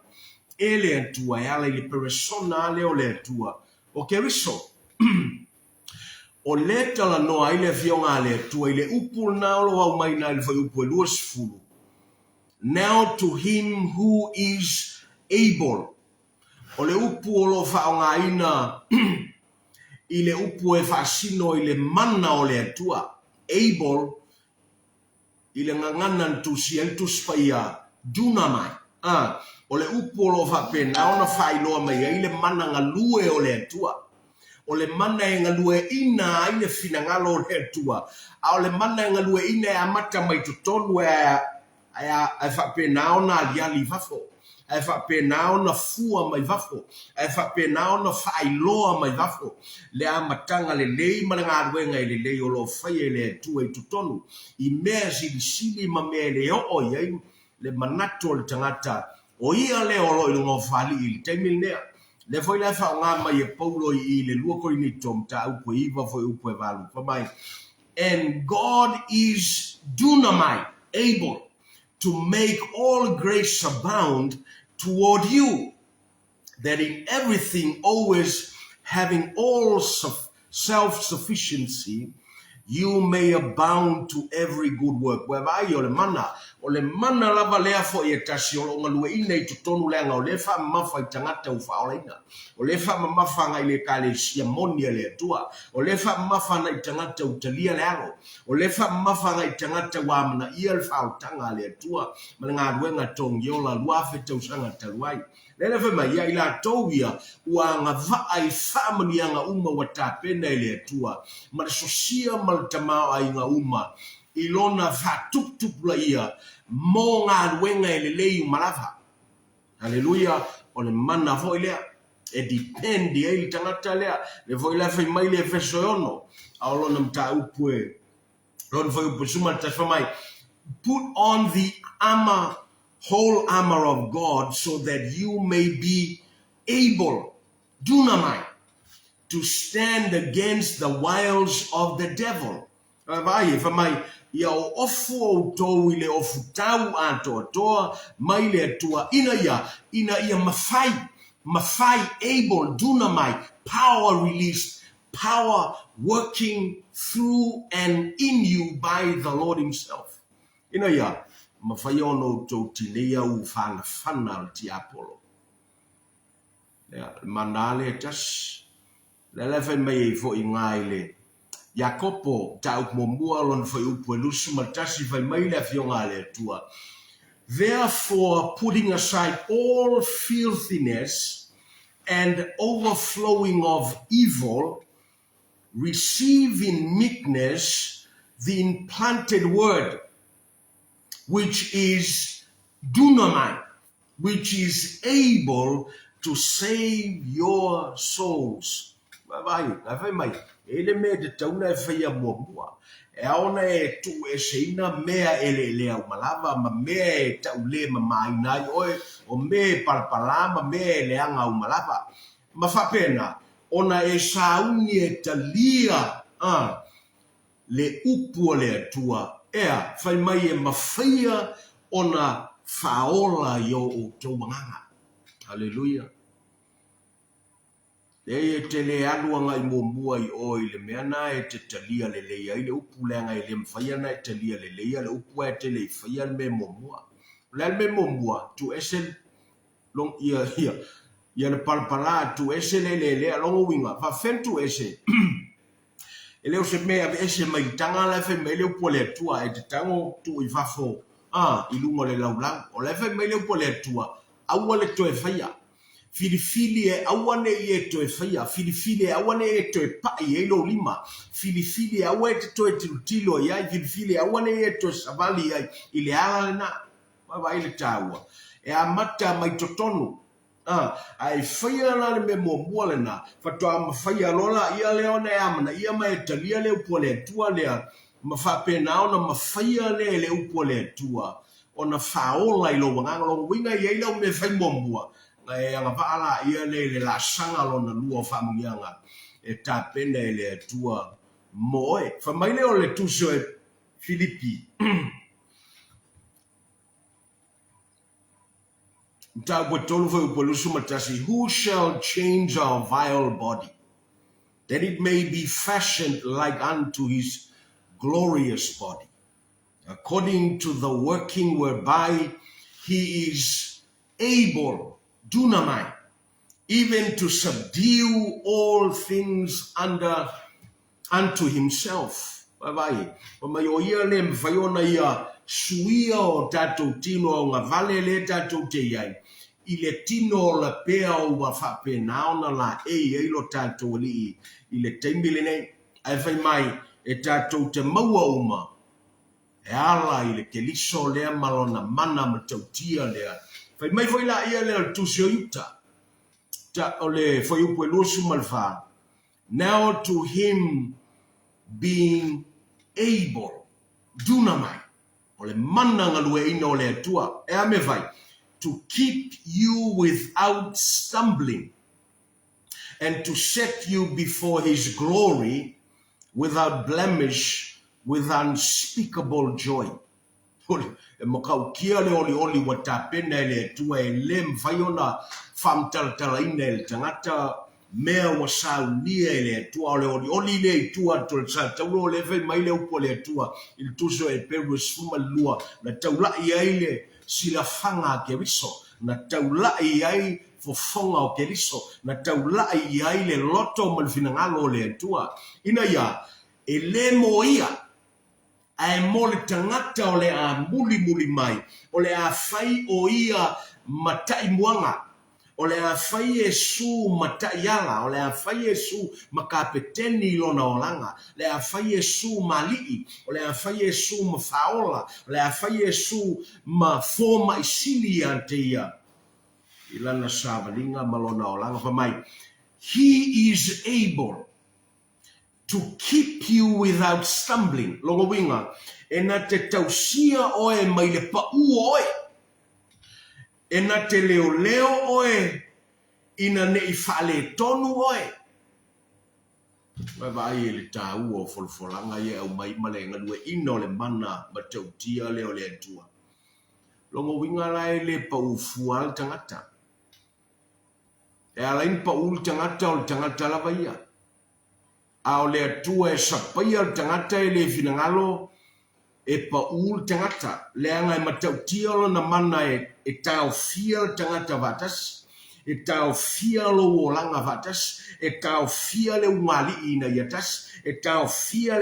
e le Atua e ala i le peresona lea o le Atua, o Keriso. O lea e talanoa ai le Afioga a le Atua i le upu lena o lo o aumai i ina i le fuaiupu e 20, Now to him who is able. O le upu o lo o faaaogaina i le upu e faasino i le mana o le Atua, able, i le gagana na tusia ai le Tusi Paia, dunamai, a, o le upu o lo o faapena ona faailoa mai ai le mana galue o le Atua. O le mana e galueaiina ai le finagalo o le Atua, a o le mana e galueaiina e amata mai totonu e ae faapena ona aliali i fafo, ae faapena ona fua mai fafo, ae faapena ona faailoa mai fafo le amataga lelei ma le galuega e lelei o lo o faia e le Atua i totonu i mea silisili ma mea e le oo i ai le manatu o le tagata o ia lea o lo o i luga o Faalii i le taimi lenea. Lea foi la e faaaoga mai e Paulo i i le 2 Korinito mataupu e 9 fuaiupu e 8, fai mai, And God is dunamai, able, to make all grace abound toward you, that in everything always having all self-sufficiency, you may abound to every good work. Ua vaai, o le mana, o le mana lava lea foi e tasi o lo o galueaiina i totonu leaga o lea e faamamafa i tagata ua faaolaina. O lea e faamamafa agai i le Ekalesia moni a le Atua. O lea e faamamafa agai i tagata ua talia le alo. O lea e faamamafa agai i tagata ua amanaia le faaolataga a le Atua ma le galuega togiola 2000 tausaga talu ai. Lea la fai mai, ia i latou ia ua agavaa i faamanuiaga uma ua tapena e le Atua, ma le sosia ma le tamaoaiga uma i lona faatuputupulaia mo galuega e lelei uma lava. Haleluia! O le mana foi lea e depend i ai le tagata lea. Lea foi la e fai mai le Efeso e 6, a o lona mataupu e, lona fuaiupu e 11, fai mai, Put on the armor, whole armor of God so that you may be able, dunamai, to stand against the wiles of the devil. Vaai, e fai mai, Ia oofu outou i le ofutau atoatoa mai le Atua, ina ia, ina ia mafai, mafai, able, dunamai, power released, power working through and in you by the Lord Himself. Ina ia mafai ona outou tineia u whanawhana o le tiapolo. Lea, le mana lea e tasi. Lea la e fai mai ai foi ngā i le Iakopo, mataupu muamua, lona fuaiupu e 21, fai mai le Afioga a le Atua, Therefore putting aside all filthiness and overflowing of evil, receive in meekness the implanted word, which is dunamai, which is able to save your souls. Vaai, la fai mai, e le mea e tatau ona e faia muamua. E ao ona e tuueseina mea eleelea uma lava ma mea e taule mamaina ai oe, o mea e palapala ma mea e leaga uma lava. Ma faapena, ona e sauni e talia, a, le upu a le Atua, ea, fai mai e mafaia ona faaola i o outou agaga. Haleluia! Leai, e te le alu agai muamua i o i le mea na e te talia lelei ai le upu, leaga e le mafai ona e talia leleia le upu ae te le i faia le mea muamua. O le a le mea muamua? Tuuese long, ia, ia, ia le palapala, tuuese le eleelea, lona uiga, faafefea ona tuuese? E le o se mea e aveese mai le taga la e fai mai le upu a le Atua, e te tago tuu i fafo a i luga o le laulau. O la e fai mai le upu a le Atua, aua le toe faia. Filifili e aua ne i e toe faia, filifili e aua ne i e toe pai ai lou lima, filifili e aua e te toe tilotilo i ai, filifili e aua ne i e toe savali i ai i le ala lena. Vaavaai le taua. E amata mai totonu. A, a e faia la le mea muamua lena, faatoa mafaia loa laia lea ona e amanaia ma e talia le upu a le Atua lea, ma faapena ona mafaia lea e le upu a le Atua. ona faaola i lou agaga. Lona uiga e i ai lau mea e fai muamua, ona e agavaa laia lea i le laasaga lona lua o faamanuiaga e tapena e le Atua mo oe. Fai mai lea o le tusi o Filipi. Mataupu e 3 fuaiupu e 21, Who shall change our vile body, that it may be fashioned like unto his glorious body, according to the working whereby he is able, dunamai, even to subdue all things under unto himself. Vaai, fai mai o ia le mawhai ona ia suia o tatou tino au nga vale le tatou te iai, i le tino o la pea o ua whaapena ona la e i ai lo tatou alii i le taimi lenei. Ae fai mai, e tatou te maua uma, e ala i le Keriso lea ma lona mana matautia lea. Fai mai foi laia lea o le Tusi o Iuta, ta, o le fuaiupu e 24, Now to him being able, dunamai, o le mana galueaina o le Atua, e a mea fai? To keep you without stumbling and to set you before his glory without blemish with unspeakable joy. E matautia le olioli ua tapena e le Atua e le mafai ona faamatalatalaina e le tagata mea ua saunia e le Atua. O le olioli lea i tua atu o le sa taulo, lea e fai mai le upu a le Atua i le Tusi o Eperu e 12, na taulai ai le silafaga a Keriso, na taulai ai fofoga o Keriso, na taulai i ai le loto ma le finagalo o le Atua, ina ia e le mo ia, ae mo le tagata o le a mulimuli mai, o le a fai o ia ma taimuaga, o le a fai Iesu ma taiala, o le a fai Iesu ma kapeteni i lona olaga, o le a fai Iesu ma alii, o le a fai Iesu ma faaola, o le a fai Iesu ma fomai sili ia te ia i lana savaliga ma lona olaga. Fai mai, He is able to keep you without stumbling. Lona uiga, e na te tausia oe mai le paʻū o oe. E na te leoleo oe ina neʻi faaletonu oe. Vaavaai i le taua o folafolaga ia e aumai ma le galueaiina o le mana matautia lea o le Atua. Lona uiga la e le paʻū fua lava le tagata. E ala ai ona paʻū le tagata o le tagata lava ia. A o le Atua e sapaia le tagata e le finagalo e paʻū le tagata, leaga e matautia lona mana e taofia le tagata faatasi, e taofia lou olaga faatasi, e taofia le ugali'i ina ia tasi, e taofia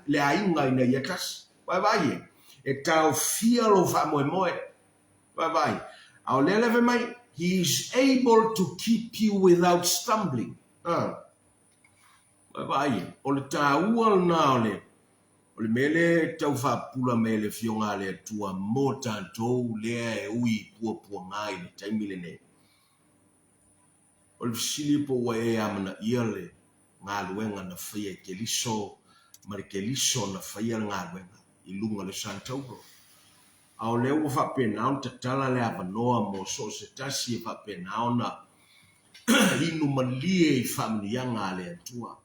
le aiga ina ia tasi. Vaavaai e, e taofia lou faamoemoe. Vaavaai, a o lea lea fai mai, He is able to keep you without stumbling. Ah. Vaavaai e, o le taua lena o le, o le mea lea e tau faapupula mai e le Afioga a le Atua mo tatou lea e ui i puapuaga i le taimi lenei. O le fesili po ua e amanaia le galuega na faia e Keriso ma le Keriso na faia le galuega i luga o le sa taulo. A o lea ua faapena ona tatala le avanoa mo so o se tasi e faapena ona inu malie i faamanuiaga a le Atua,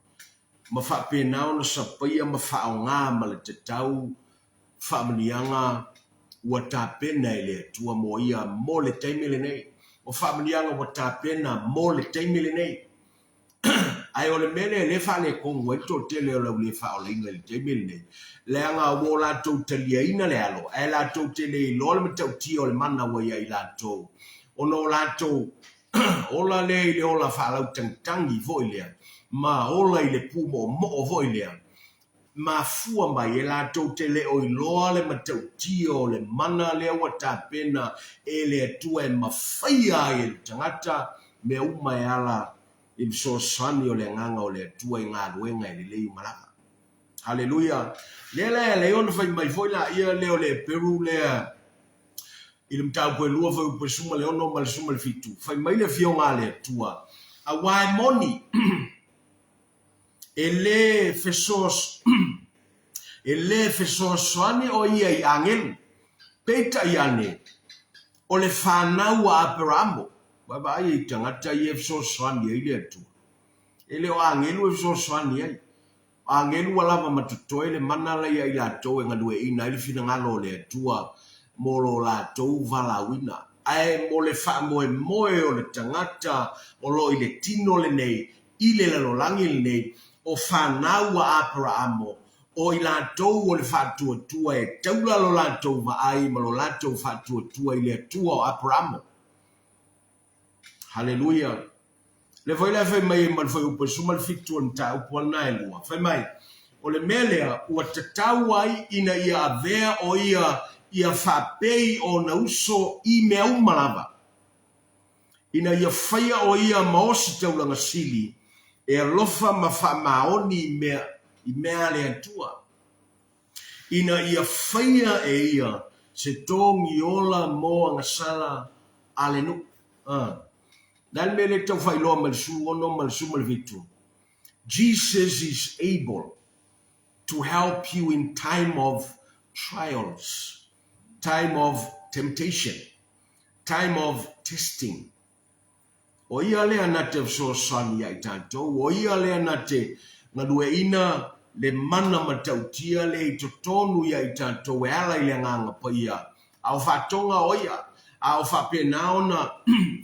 ma faapena ona sapaia ma faaaoga ma le tatau faamanuiaga ua tapena e le Atua mo ia mo le taimi lenei. O faamanuiaga ua tapena mo le taimi lenei. Ae o le mea lea o lea e faaletonu ai le toatele o le au le faaolaina i le taimi lenei, leaga ua o latou taliaina le alo, ae latou te le iloa le matautia o le mana ua ia i latou, ona o latou ola lea i le ola faalautagitagi foi lea, ma ola i le pumoomoo foi lea, mafua mai e latou te le o iloa le matautia o le mana lea ua tapena e le Atua e mafaia ai e le tagata mea uma e ala i le fesoasoani o le Agaga o le Atua i galuega e lelei uma lava. Haleluia! Lea la e ala ai ona fai mai foi laia lea o le Eperu lea i le mataupu e 2 fuaiupu e 16 ma le 17, fai mai le Afioga a le Atua, Aua e moni, E le fesoasoani o ia i agelu. Peitai ane, o le fanau a Aperaamo, vaavaai i tagata ia e fesoasoani ai le Atua. E le o agelu e fesoasoani ai. O agelu ua lava ma totoe le mana la ia i latou e galueaiina ai le finagalo o le Atua mo lo latou valaauina. Ae mo le faamoemoe o le tagata o lo o i le tino lenei i le lalolagi lenei, o fanau a Aperaamo, o i latou o le faatuatua e taula lo latou vaai ma lo latou faatuatua i le Atua o Aperaamo. Haleluia! Lea foi la e fai mai ai ma le fuaiupu e 17 o le mataupu a lena e lua, fai mai, O le mea lea ua tatau ai ina ia avea o ia ia faapei ona uso i mea uma lava, ina ia faia o ia ma ositaulaga sili e alofa ma faamaoni i mea i mea a le Atua, ina ia faia e ia se togi ola mo agasala a le nuu. A. Le a le mea lea e tau faailoa mai le 16 ma le 17? Jesus is able to help you in time of trials, time of temptation, time of testing. O ia lea na te fesoasoani ia i tatou, o ia lea na te galueaiina le mana matautia lea i totonu ia i tatou e ala i le Agaga Paia, a o faatoga o ia, a o faapena ona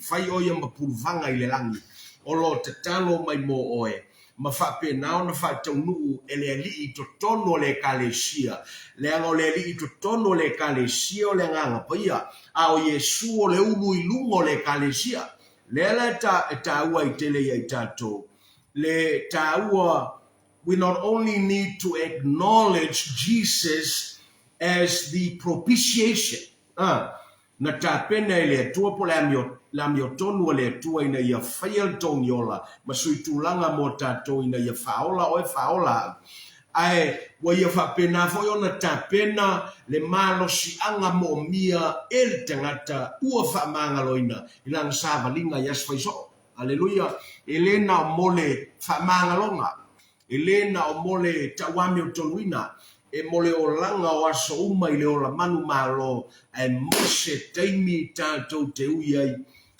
fai o ia ma puluvaga i le lagi, o lo o tatalo mai mo oe, ma faapena ona faataunuu e le Alii i totonu o le Ekalesia, leaga o le Alii i totonu o le Ekalesia o le Agaga Paia, a o Iesu o le ulu i luga o le Ekalesia. Lea la e taua ai tele ia i tatou le taua we not only need to acknowledge Jesus as the propitiation, Na tapena e le Atua po o le amio, le amiotonu a le Atua ina ia faia le togiola ma suitulaga mo tatou ina ia faaola oe faaola au. Ae ua ia faapena foi ona tapena le malosiaga moomia e le tagata ua faamagaloina i lana savaliga i aso faisoo. Aleluia! E le na o mo le faamagaloga. E le na o mo le tauamiotonuina, e mo le olaga o aso uma i le ola manumalo, ae mo se taimi tatou te ui ai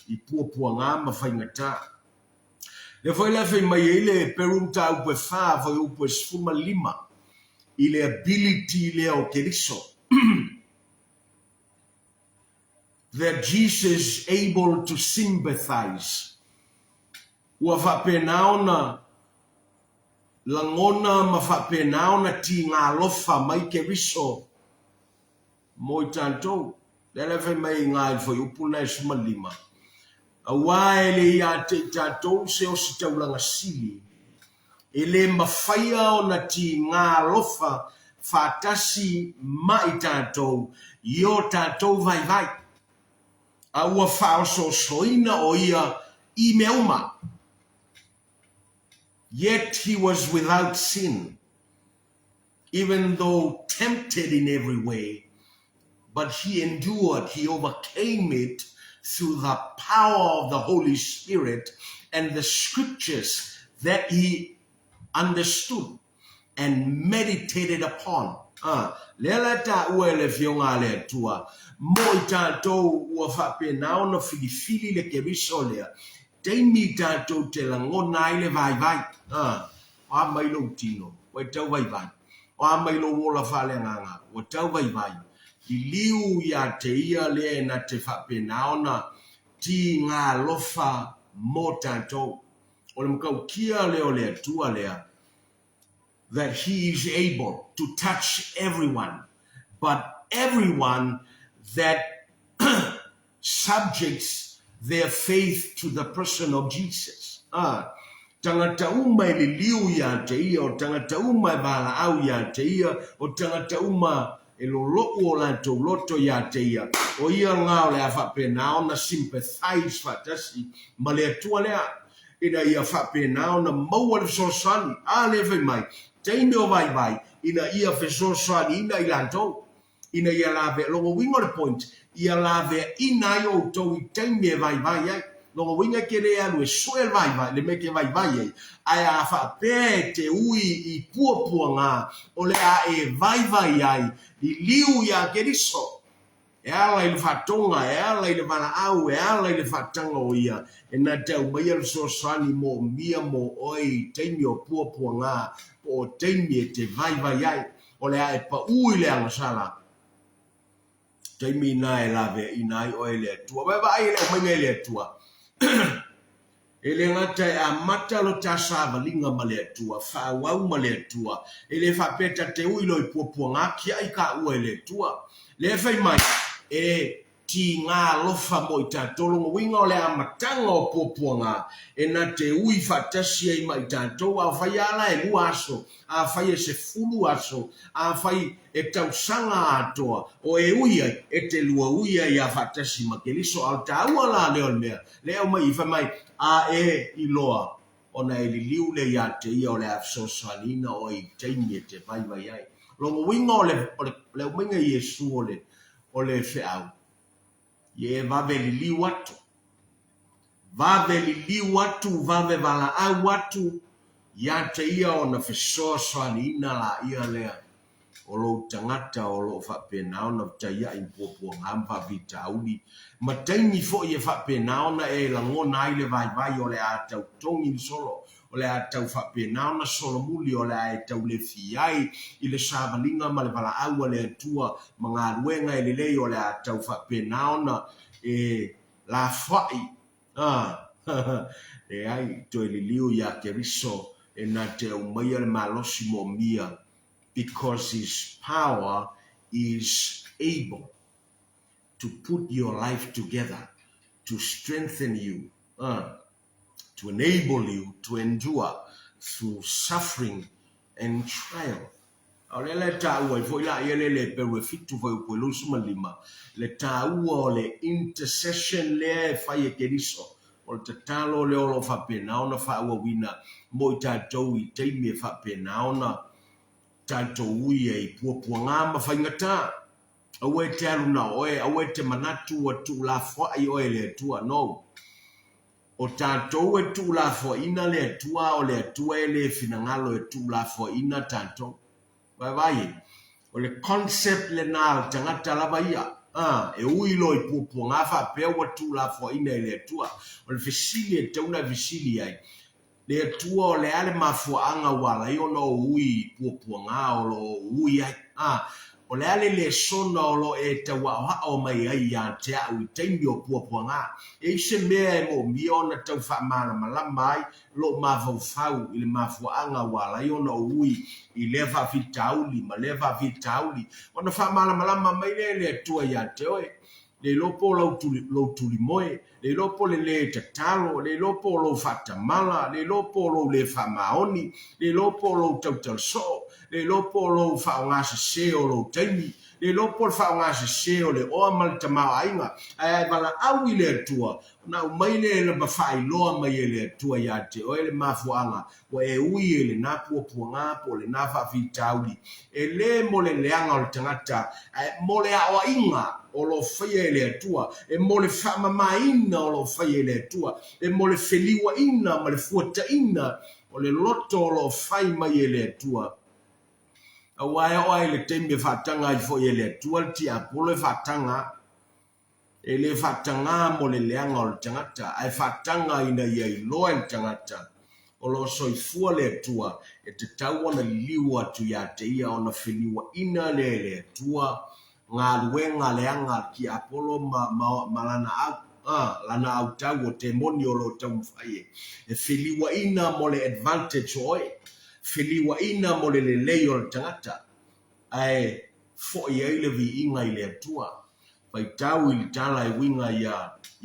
i puapuaga ma faigata. Lea foi la e fai mai ai le Peru mataupu e fa fuaiupu e 15 i le ability lea o Keriso. That Jesus able to sympathize. Ua faapena ona lagona ma faapena ona tiga alofa mai Keriso mo i tatou. Lea la e fai mai i ina i le fuaiupu lena e 15, Aua e le ia te i tatou se ositaulaga sili, e le mafaia ona tiga alofa faatasi ma i tatou i o tatou vaivai. A ua faaosoosoina o ia i mea uma. Yet he was without sin, even though tempted in every way, but he endured, he overcame it through the power of the Holy Spirit and the scriptures that he understood and meditated upon. A, lea la e taua e le Afioga a le Atua, mo i tatou ua faapena ona filifili le Keriso lea, taimi tatou te lagona ai le vaivai. A, o a mai lou tino, ua e tau vaivai. O a mai lou ola faaleagaga, ua tau vaivai. Liliu ia te ia lea e na te faapena ona tiga alofa mo tatou. O le matautia lea o le Atua lea, that he is able to touch everyone, but everyone that subjects their faith to the person of Jesus. A, tagata uma e liliu ia te ia, o tagata uma e valaau ia te ia, o tagata uma e lolo'u o latou loto ia te ia, o ia lena o le a faapena ona sympathize faatasi ma le Atua lea, ina ia faapena ona maua le fesoasoani. A lea fai mai, taimi o vaivai, ina ia fesoasoaniina i latou, ina ia lavea, lona uiga o le point, ia laveaina ai outou i taimi e vaivai ai. Lona uiga e te le alu e sue le vaivai, le mea e te vaivai ai, ae a faapea e te ui i puapuaga o le a e vaivai ai, liliu ia Keriso. E ala i le faatoga, e ala i le valaau, e ala i le faataga o Ia, e na te aumaia le fesoasoani moomia mo oe i taimi o puapuaga po o taimi e te vaivai ai, o le a e pau i le agasala. Taimi na e laveaiina ai oe e le Atua. Ua e vaai i le aumaiga e le Atua? E le gata e amata lo ta savaliga ma le Atua, faaauau ma le Atua, e le faapea ta te ui loa i puapuaga kiai kaua e le Atua. Lea e fai mai, e tiga alofa mo i tatou. Lona uiga o le amataga o puapuaga e na te ui faatasi ai ma i tatou. Afai lava la e 2 aso, afai e 10 aso, afai e tausaga atoa o e ui ai, e te lua ui ai a faatasi ma Keriso. A o le taua la lea o le mea lea e aumai i, fai mai, A e iloa ona e liliu lea ia te ia o le a fesoasoaniina oe i taimi e te vaivai ai. Lona uiga o le, o le, o le aumaiga i Iesu o le, o le feau, ia e vave liliu atu, vave liliu atu, vave valaau atu ia te ia ona fesoasoaniina laia lea o lou tagata o lo o faapena ona taiai ma puapuaga ma faafitauli, ma taimi foi e faapena ona e lagona ai le vaivai o le a tau togi le solo, o le a tau faapena ona solomuli, o le a e tau lefia ai i le savaliga ma le valaau a le Atua ma galuega e lelei, o le a tau faapena ona e lafoai. A, leai, toe liliu iā Keriso e na te aumaia le malosi moomia because his power is able to put your life together, to strengthen you, to enable you to endure through suffering and trial. A o lea la e taua ai foi la ia le le Heperu e 7 fuaiupu e 25, le taua o le intercession lea e fai e Keriso, o le tatalo lea o lo o faapena ona faaauauina mo i tatou i taimi e faapena ona tatou ui ai i puapuaga ma faigata. Aua e te alu na o oe, aua e te manatu ua tuulafoai oe e le Atua. No. O tatou e tuulafoaiina le Atua, a o le Atua e le finagalo e tuulafoaiina tatou. Vaevae e. O le concept lena a le tagata lava ia. A, e ui loa i puapuaga faapea ua tuulafoaiina e le Atua. O le fesili e tatau ona e fesili ai, Le Atua o le a le mafuaaga ua ala ai ona ou ui i puapuaga o lo o ou ui ai? A, o le a le lesona o lo o e tauaoao mai ai ia te au i taimi o puapuaga? E i se mea e moomia ona tau faamalamalama ai lou mafaufau i le mafuaaga ua ala ai ona ou ui i lea faafitauli ma lea faafitauli, ona faamalamalama mai lea e le Atua ia te oe. Le iloa po o lau tuli, lou tulimoe, le iloa po o le lē tatalo, le iloa po o lou faatamala, le iloa po o lou lē faamaoni, le iloa po o lou tautala soo, le iloa po o lou faaaogasese o lou taimi, le iloa po o le faaaogasese o le oa ma le tamaoaiga, ae a e valaau i le Atua, ona aumai lea ma faailoa mai e le Atua ia te oe le mafuaaga ua e ui ai i lena puapuaga po o lena faafitauli, e le mo le leaga o le tagata, ae mo le aoaiga o lo o faia e le Atua, e mo le faamamaina o lo o faia e le Atua, e mo le feliuaina ma le fuataina o le loto o lo o fai mai e le Atua. Aua e oo lava i le taimi e faataga ai foi e le Atua le tiapolo e faataga. E le faatagā mo le leaga o le tagata, ae faataga ina ia iloa e le tagata o lo o soifua le Atua, e tatau ona liliu atu ia te ia ona feliuaina lea e le Atua galuega leaga a le tiapolo ma, ma, ma lana au, a, lana autau o temoni o lo o taumafai e, e feliuaina mo le advantage o oe, feliuaina mo le lelei o le tagata, ae foi ai le viiga i le Atua. Faitau i le tala e uiga iā,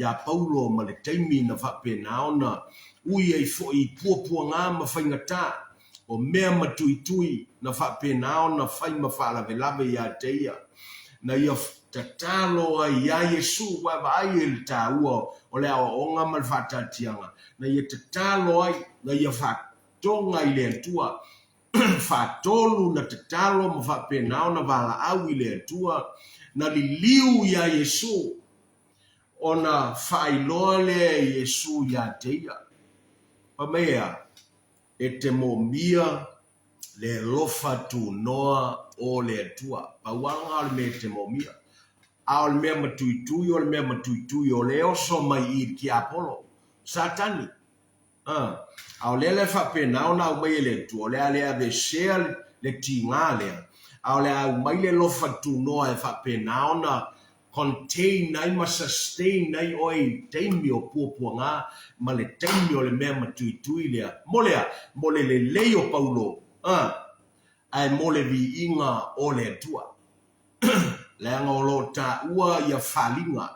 iā Paulo ma le taimi na faapena ona ui ai foi i puapuaga ma faigatā, o mea matuitui na faapena ona fai ma faalavelave iā te ia, na ia tatalo ai iā Iesu, ua e vaai i le taua o le aoaoga ma le faataatiaga, na ia tatalo ai, na ia faatoga i le Atua, Faatolu na tatalo ma faapena ona valaau i le Atua, na liliu iā Iesu, ona faailoa lea e Iesu iā te ia. Fai mai e a? E te moomia le alofa tunoa o le Atua. Pau lava lena o le mea e te moomia. A o le mea matuitui, o le mea matuitui o le oso mai i i le tiapolo, Satani. A, a o lea la e faapena ona aumai e le Atua, o le a le aveesea le tiga lea, a o le a aumai le alofa tunoa e faapena ona contain ai ma sustain ai oe i le taimi o puapuaga ma le taimi o le mea matuitui lea. Mo le a? Mo le lelei o Paulo, a, ae mo le viiga o le Atua. Leaga o lo o taua ia faliga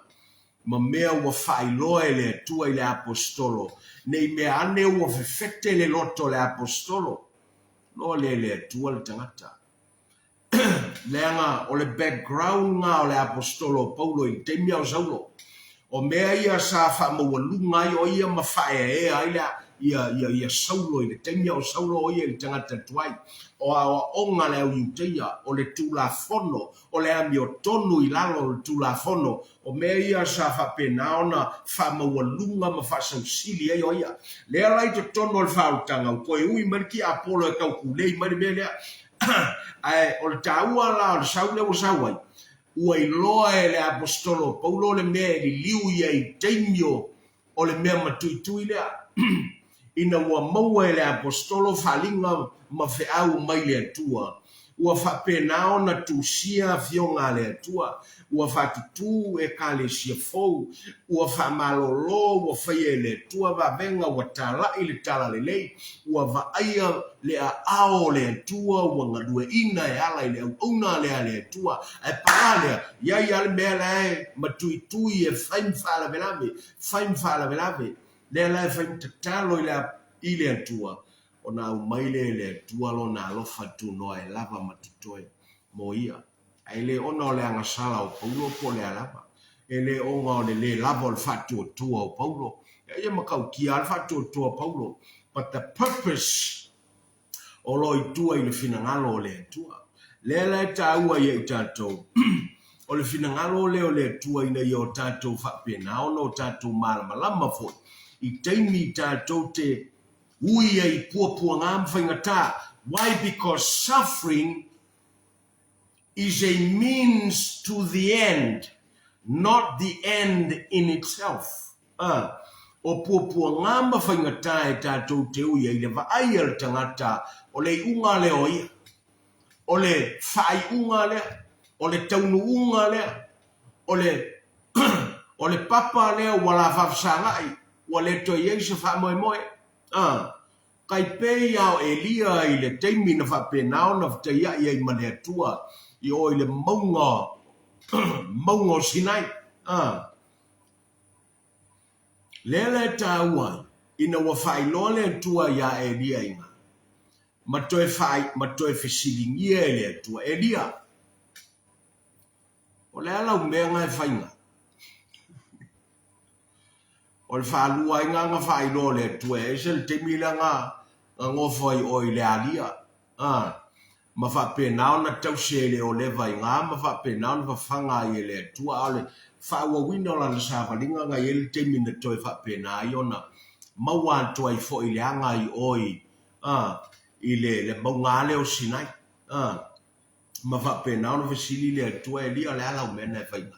ma mea ua faailoa e le Atua i le Aposetolo, ne i mea ane ua fefete le loto o le Aposetolo, loa lea i le Atua le tagata. Leaga o le background na o le Aposetolo o Paulo i le taimi a o Saulo. O mea ia sa faamaualuga ai o ia ma faaeaea ai le ia, ia, ia Saulo i le taimi a o Saulo o ia i le tagata tuai. O aoaoga a le au Iutaia, o le Tulafono, o le amiotonu i lalo o le Tulafono, o mea ia sa faapena ona faamaualuga ma faasausili ai o ia. Lea la i totonu o le faaolataga, ua toe ui mai le tiapolo e tau tulei mai le mea lea. Ae o le taua la o le sau lea ua sau ai, ua iloa e le Aposetolo o Paulo le mea e liliu i ai i le taimi o le mea matuitui lea, ina ua maua e le Aposetolo faaaliga ma feau mai le Atua, ua faapena ona tusia afioga a le Atua, ua faatutū ekalesia fou, ua faamalolo, ua faia e le Atua vavega, ua talai le talalelei, ua vaaia le aao o le Atua, ua galueaiina e ala i le auauna lea a le Atua. Ae paga lea, i ai lava le mea la e matuitui e fai ma faalavelave, fai ma faalavelave, lea la e fai ma tatalo i le Atua, ona aumai lea e le Atua Lona alofa tunoa e lava ma totoe mo ia. Ae le ona o le agasala o Paulo po o le a lava. E le ona o le lē lava o le faatuatua o Paulo. Ia e matautia lava le faatuatua o Paulo, but the purpose o lo o i tua i le finagalo o le Atua. Lea la e taua ia i tatou, o le finagalo lea o le Atua ina ia o tatou faapena ona o tatou malamalama foi i taimi tatou te ui ai i puapuaga ma faigata. Why? Because suffering is a means to the end, not the end in itself. Ā, o puapuagā ma faigata e tātou te ui ai le vaai a le tangata o le iuga lea o ia, o le faaiuga lea, o le taunuuga lea, o le o le papa lea ua la faafesagai, ua le toe i ai se faamoemoe. Ā, Tai pei a o Elia i le taimi na faapena ona fetaiai ai ma le Atua i o i le mauga mauga o Sinai. A. Lea la e taua ai, ina ua faailoa le Atua iā Elia i ina, ma toe faai, ma toe fesiligia e le Atua, Elia, o le a lau mea na e fai na? O le faalua ai na na faailoa o le Atua e ese le taimi lea na na nofo ai oe i le alia, a, ma faapena ona tausi ai le oleva i na ma faapena ona fafaga ai e le Atua, a o le faaauauina o lana savaliga na i ai le taimi na toe faapena ai ona maua atu ai foi le aga i oe, a, i le le mauga lea o Sinai, a, ma faapena ona fesili le Atua, Elia, o le a lau mea na e fai na?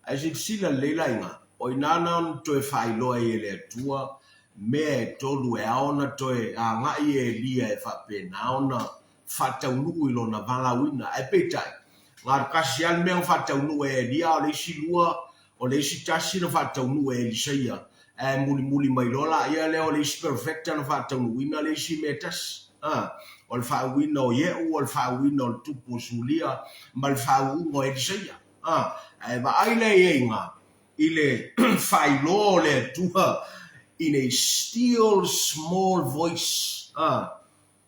Ae silasila lelei la i ina, o ina na ona toe faailoa ai e le Atua mea e tolu e ao ona toe agai e Elia e faapena ona faataunuu i lona valaauina. Ae peitai, na o le tasi lava le mea na faataunuu e Elia, a o le isi lua, o le isi tasi na faataunuu e Elisaia, ae mulimuli mai loa laia lea o le isi perofeta na faataunuuina le isi mea e tasi. A, o le faauuina o Ie'u, o le faauuina o le tupu o Sulia, ma le faauuga o Elisaia. A, ae vaai la i ai ina i le faailoa o le Atua in a still small voice, a,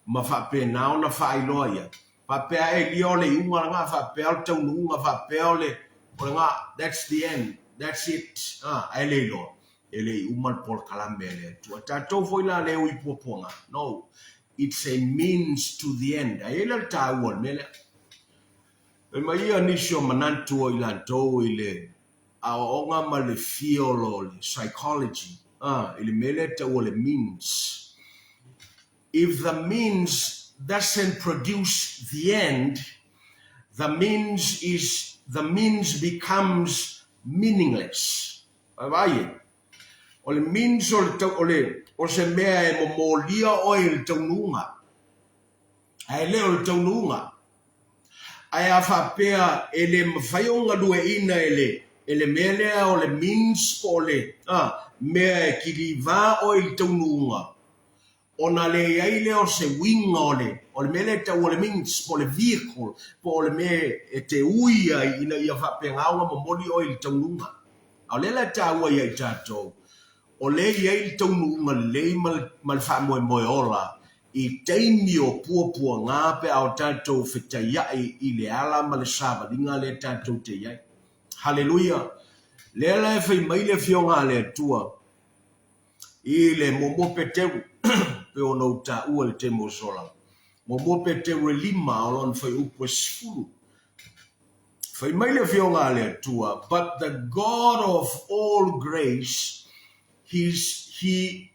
ma faapena ona faailoa ia. Faapea Elia o le iuga lena, faapea o le taunuuga, faapea o le, o lena, that's the end, that's it, a, ae le iloa, e le i uma le polokalame a le Atua. Tatou foi la le ui puapuaga, no, it's a means to the end. Ae i ai la le taua o le mea lea. Fai mai ia nisi o manatu o i latou i le aoaoga ma le field o le psychology, a, i le mea lea e tau o le means. If the means doesn't produce the end, The means is, the means becomes meaningless. Vaavaai e. O le means o le tau, o le, o se mea e momolia oe i le taunuuga. Ae le o le taunuuga. Ae a faapea e le mafai ona galueaiina e le, e le mea lea o le means po o le, a, mea e kilivā oe i le taunuuga, ona leai lea o se uiga o le, o le mea lea e tau o le means po o le vehicle po o le mea e te ui ai ina ia faapena ona momoli oe i le taunuuga. A o lea la e taua ia i tatou, o lea e i ai le taunuuga lelei ma le, ma le faamoemoe ola i taimi o puapuaga pe a o tatou fetaiai i le ala ma le savaliga lea tatou te i ai. Haleluia! Lea la e fai mai le Afioga a le Atua i le muamua Peteru, pei ona ou taua i le taimi ua sola, muamua Peteru e lima o lona fuaiupu e 10. Fai mai le Afioga a le Atua, But the God of all grace, he's, he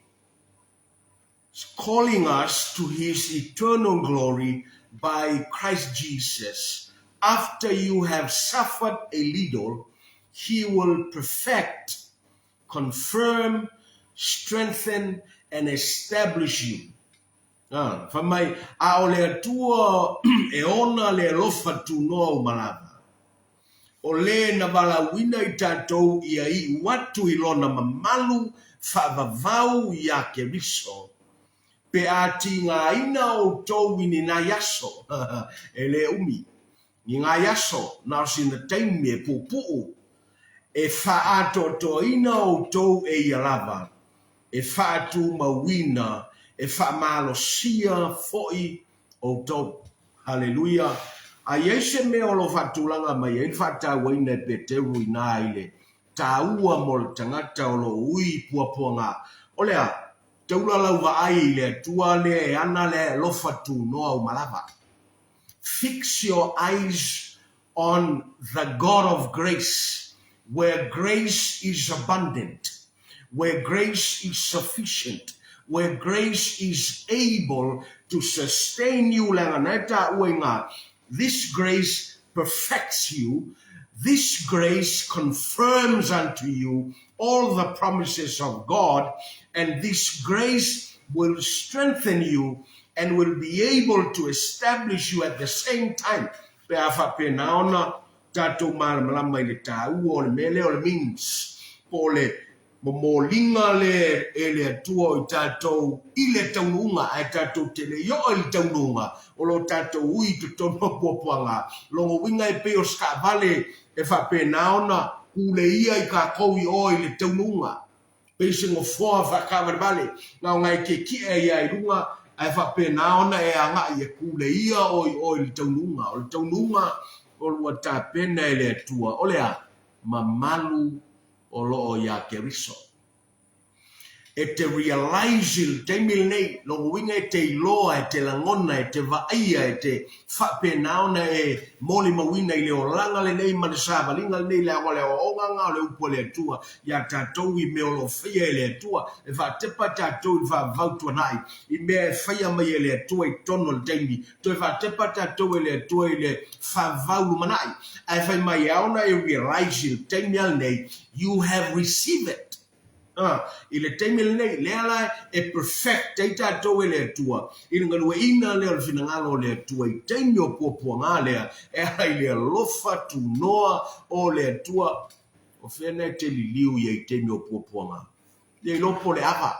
calling us to his eternal glory by Christ Jesus, after you have suffered a little, he will perfect, confirm, strengthen and establish you. Ah, fai mai, a o le Atua e ona le alofa tunoa uma lava. O le na valaauina i tatou ia iu atu i lona mamalu faavavau iā Keriso, pe a tigaina outou i ni nai aso, e le umi, ni nai aso, na o sina taimi e puupuu, e faaatoatoaina outou e ia lava, e faatumauina, e faamalosia foi outou. Haleluia! A i ai se mea o lo o faatulaga mai ai le faatauaina e Peteru inā i le taua mo le tagata o lo o ui puapuaga, o le a? Taula lau vaai i le Atua lea e ana le alofa tunoa uma lava. Fix your eyes on the God of grace, where grace is abundant, where grace is sufficient, where grace is able to sustain you leaga na e taua i ngā This grace perfects you, this grace confirms unto you all the promises of God, and this grace will strengthen you and will be able to establish you at the same time. Pe a faapena ona tatou malamalama i le taua o le mea lea o le means, po o le momoliga lea e le Atua o i tatou i le taunuuga, ae tatou te le i oo i le taunuuga, o lo tatou ui i totonu o puapuaga. Lona uiga e pei o se taavale e faapena ona kuleia i tatou i o i le taunuuga. Pei se nofoa faataavalevale, na ona e tietie ai lava i luga, ae faapena ona e agai e kuleia oe i o i le taunuuga. O le taunuuga o lua tapena e le Atua, o le a? Mamalu o lo o iā Keriso. E te realise i le taimi lenei, lona uiga e te iloa, e te lagona, e te vaaia, e te faapena ona e molimauina i le olaga lenei ma le savaliga lenei, leaga o le aoaoga lena o le upu a le Atua iā tatou i mea o lo o faia e le Atua, e faatepa tatou i le faavavau tuanai i mea e faia mai e le Atua i totonu o le taimi, toe faatepa tatou e le Atua i le faavavau lumanai. Ae fai mai e ao ona e realise i le taimi lava lenei, you have received it. A, i le taimi lenei, lea la e perfect ai tatou e le Atua i le galueaiina lea o le finagalo o le Atua i taimi o puapuaga lea e ala i le alofa tunoa o le Atua. O fea na e te liliu i ai i taimi o puapuaga? Le iloa po o le ava.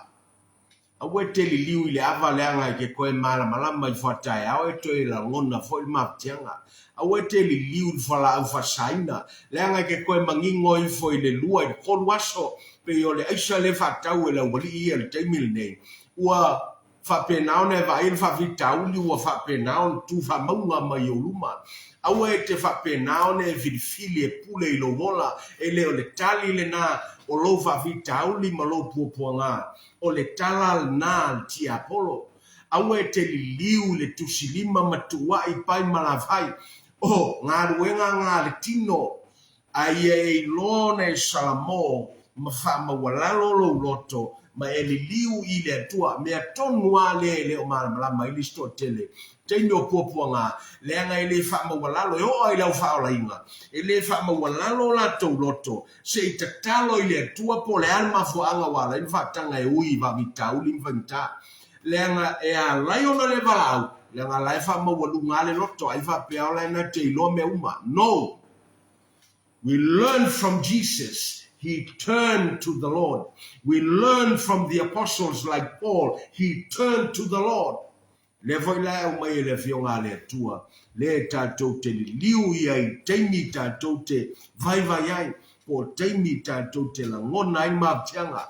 Aua e te liliu i le ava leaga e te toe malamalama ifo a taeao e toe lagona foi le mafatiaga. Aua e te liliu i le fualaau faasaina leaga e te toe manino ifo i le lua i le tolu aso pei o le aisa lea e faatau e le aualii ia i le taimi lenei. Ua faapena ona e vaai le faafitauli ua faapena ona tu faamauga mai i ou luma. Aua e te faapena ona e filifili e pule i lou ola, e le o le tali lena o lou faafitauli ma lou puapuaga. O le tala lena a le tiapolo. Aua e te liliu i le tusilima ma tuuai pai ma lavai. O galuega na a le tino, a ia e iloa ona e salamo ma faamaualalo lou loto ma e liliu i le Atua. Mea tonu lava lea e le o malamalama ai le isi toatele, taimi o puapuaga, leaga e le faamaualalo, e oo lava i le au faaolaina, e le faamaualalo o latou loto se i tatalo i le Atua po o le a le mafuaaga ua ala ai ona faataga e ui i faafitauli ma faigata. Leaga e ala ai ona le valaau, leaga la e faamaualuga lava le loto, ai faapea o la e na te iloa mea uma. No! We learn from Jesus, he turned to the Lord. We learn from the apostles like Paul, he turned to the Lord. Lea foi la e aumai e le Afioga a le Atua, lea e tatou te liliu ia i taimi tatou te vaivai ai, po o taimi tatou te lagona ai le mafatiaga,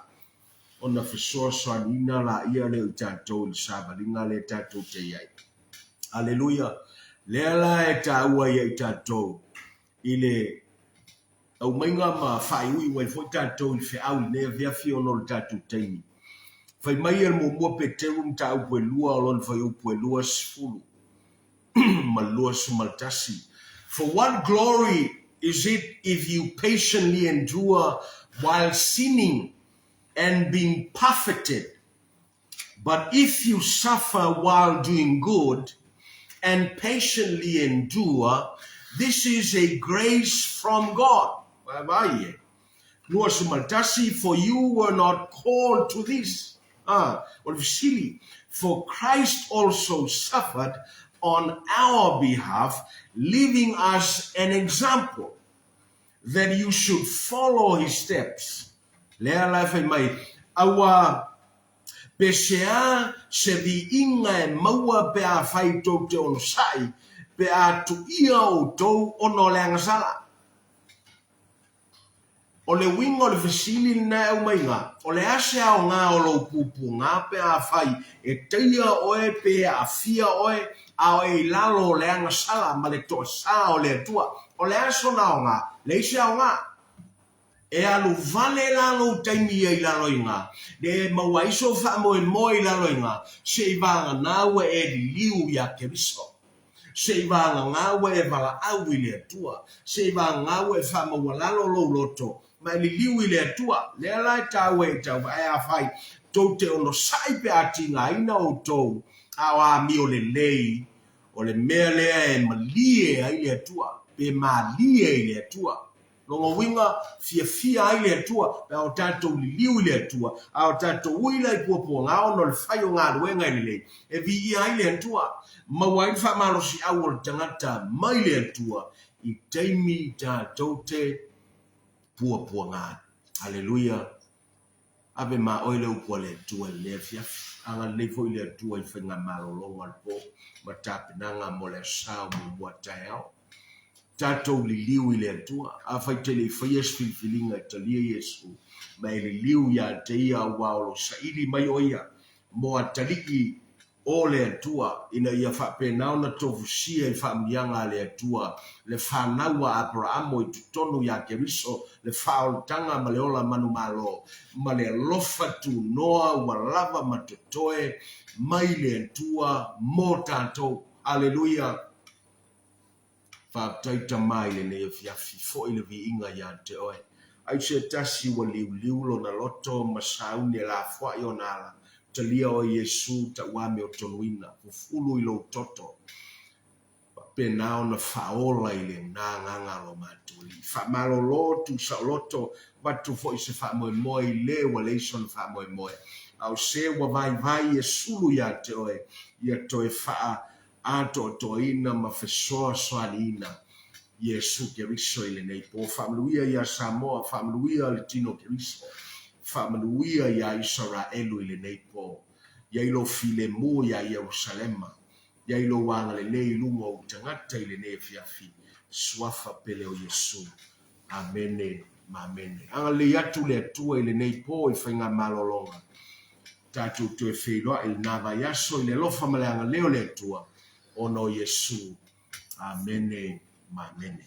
ona fesoasoaniina laia lea o i tatou i le savaliga lea tatou te i ai. Aleluia! Lea la e taua ia i tatou i le aumaiga ma faaiuiu ai foi tatou i le feau i lenei afiafi ona o le tatou taimi. Fai mai e le muamua Peteru mataupu e lua o lona fuaiupu e 20 ma le 21, For what glory is it if you patiently endure while sinning and being buffeted? But if you suffer while doing good and patiently endure, this is a grace from God. Vaai e. 21, For you were not called to this. Ah, o le fesili, For Christ also suffered on our behalf, leaving us an example that you should follow his steps. Lea la e fai mai, Aua pe se a se viiga e maua pe afai tou te onosai, pe a tuia outou ona o le agasala. O le uiga o le fesili lena e aumaiga, o le a se aoga o lou pupuga pe afai e taia oe pe aafia oe a o e i lalo o le agasala ma le toasa o le Atua? O le a sona aoga? Leai se aoga. E alu vale la lou taimi ia i lalo i ina, le maua ai sou faamoemoe i lalo i ina, se i vagana ua e liliu iā Keriso. Se i vagana ua e valaau i le Atua. Se i vagana ua e faamaualalo lou loto ma e liliu i le Atua. Lea la e taua e tau, ae afai tou te onosai pe a tigaina outou, a o amio lelei, o le mea lea e malie ai le Atua, pe malie i le Atua. Lona uiga, fiafia ai le Atua pe a o tatou liliu i le Atua, a o tatou ui la i puapuaga ona o le fai o galuega e lelei, e viia ai le Atua. Maua ai le faamalosiau o le tagata mai le Atua i taimi tatou te puapuaga. Aleluia! Ave ma oe le upu a le Atua i lenei afiafi. Agalelei foi le Atua i faigamalologa o le po ma tapenaga mo le asa o muamua taeao. Tatou liliu i le Atua. Afai te le i faia se filifiliga e talia Iesu ma e liliu ia te ia aua o lo o saili mai o ia mo atalii o le Atua, ina ia faapena ona tofusia i faamanuiaga a le Atua le fanau a Aperaamo i totonu iā Keriso, le faaolataga ma le ola manumalo, ma le alofa tunoa ua lava ma totoe mai le Atua mo tatou. Aleluia! Faafetai Tama i lenei afiafi, foi le viiga ia te Oe. Ai se tasi ua liuliu lona loto ma sauni e lafoai ona ala, talia Oe Iesu tauame o tonuina, fufulu i lou toto, faapena ona faaola i lena agaga o lo matou Alii. Faamalolo tu saoloto, avatu foi se faamoemoe i le ua leai sona faamoemoe, a o se ua vaivai e sulu ia te Oe, ia toe faa atoatoaina ma fesoasoaniina Iesu Keriso i lenei po. Faamanuia iā Samoa, faamanuia le tino Keriso, faamanuia iā Isaraelu i lenei po. Iai lou filemu iā Ierusalema, iai lou agalelei i luga o ou tagata i lenei afiafi, Suafa pele o Iesu. Amene ma amene. Agalelei atu le Atua i lenei po i faigamalologa. Tatou toe feiloai i lena vaiaso i le alofa ma le agalelei o le Atua ona o Iesu. Amene ma amene.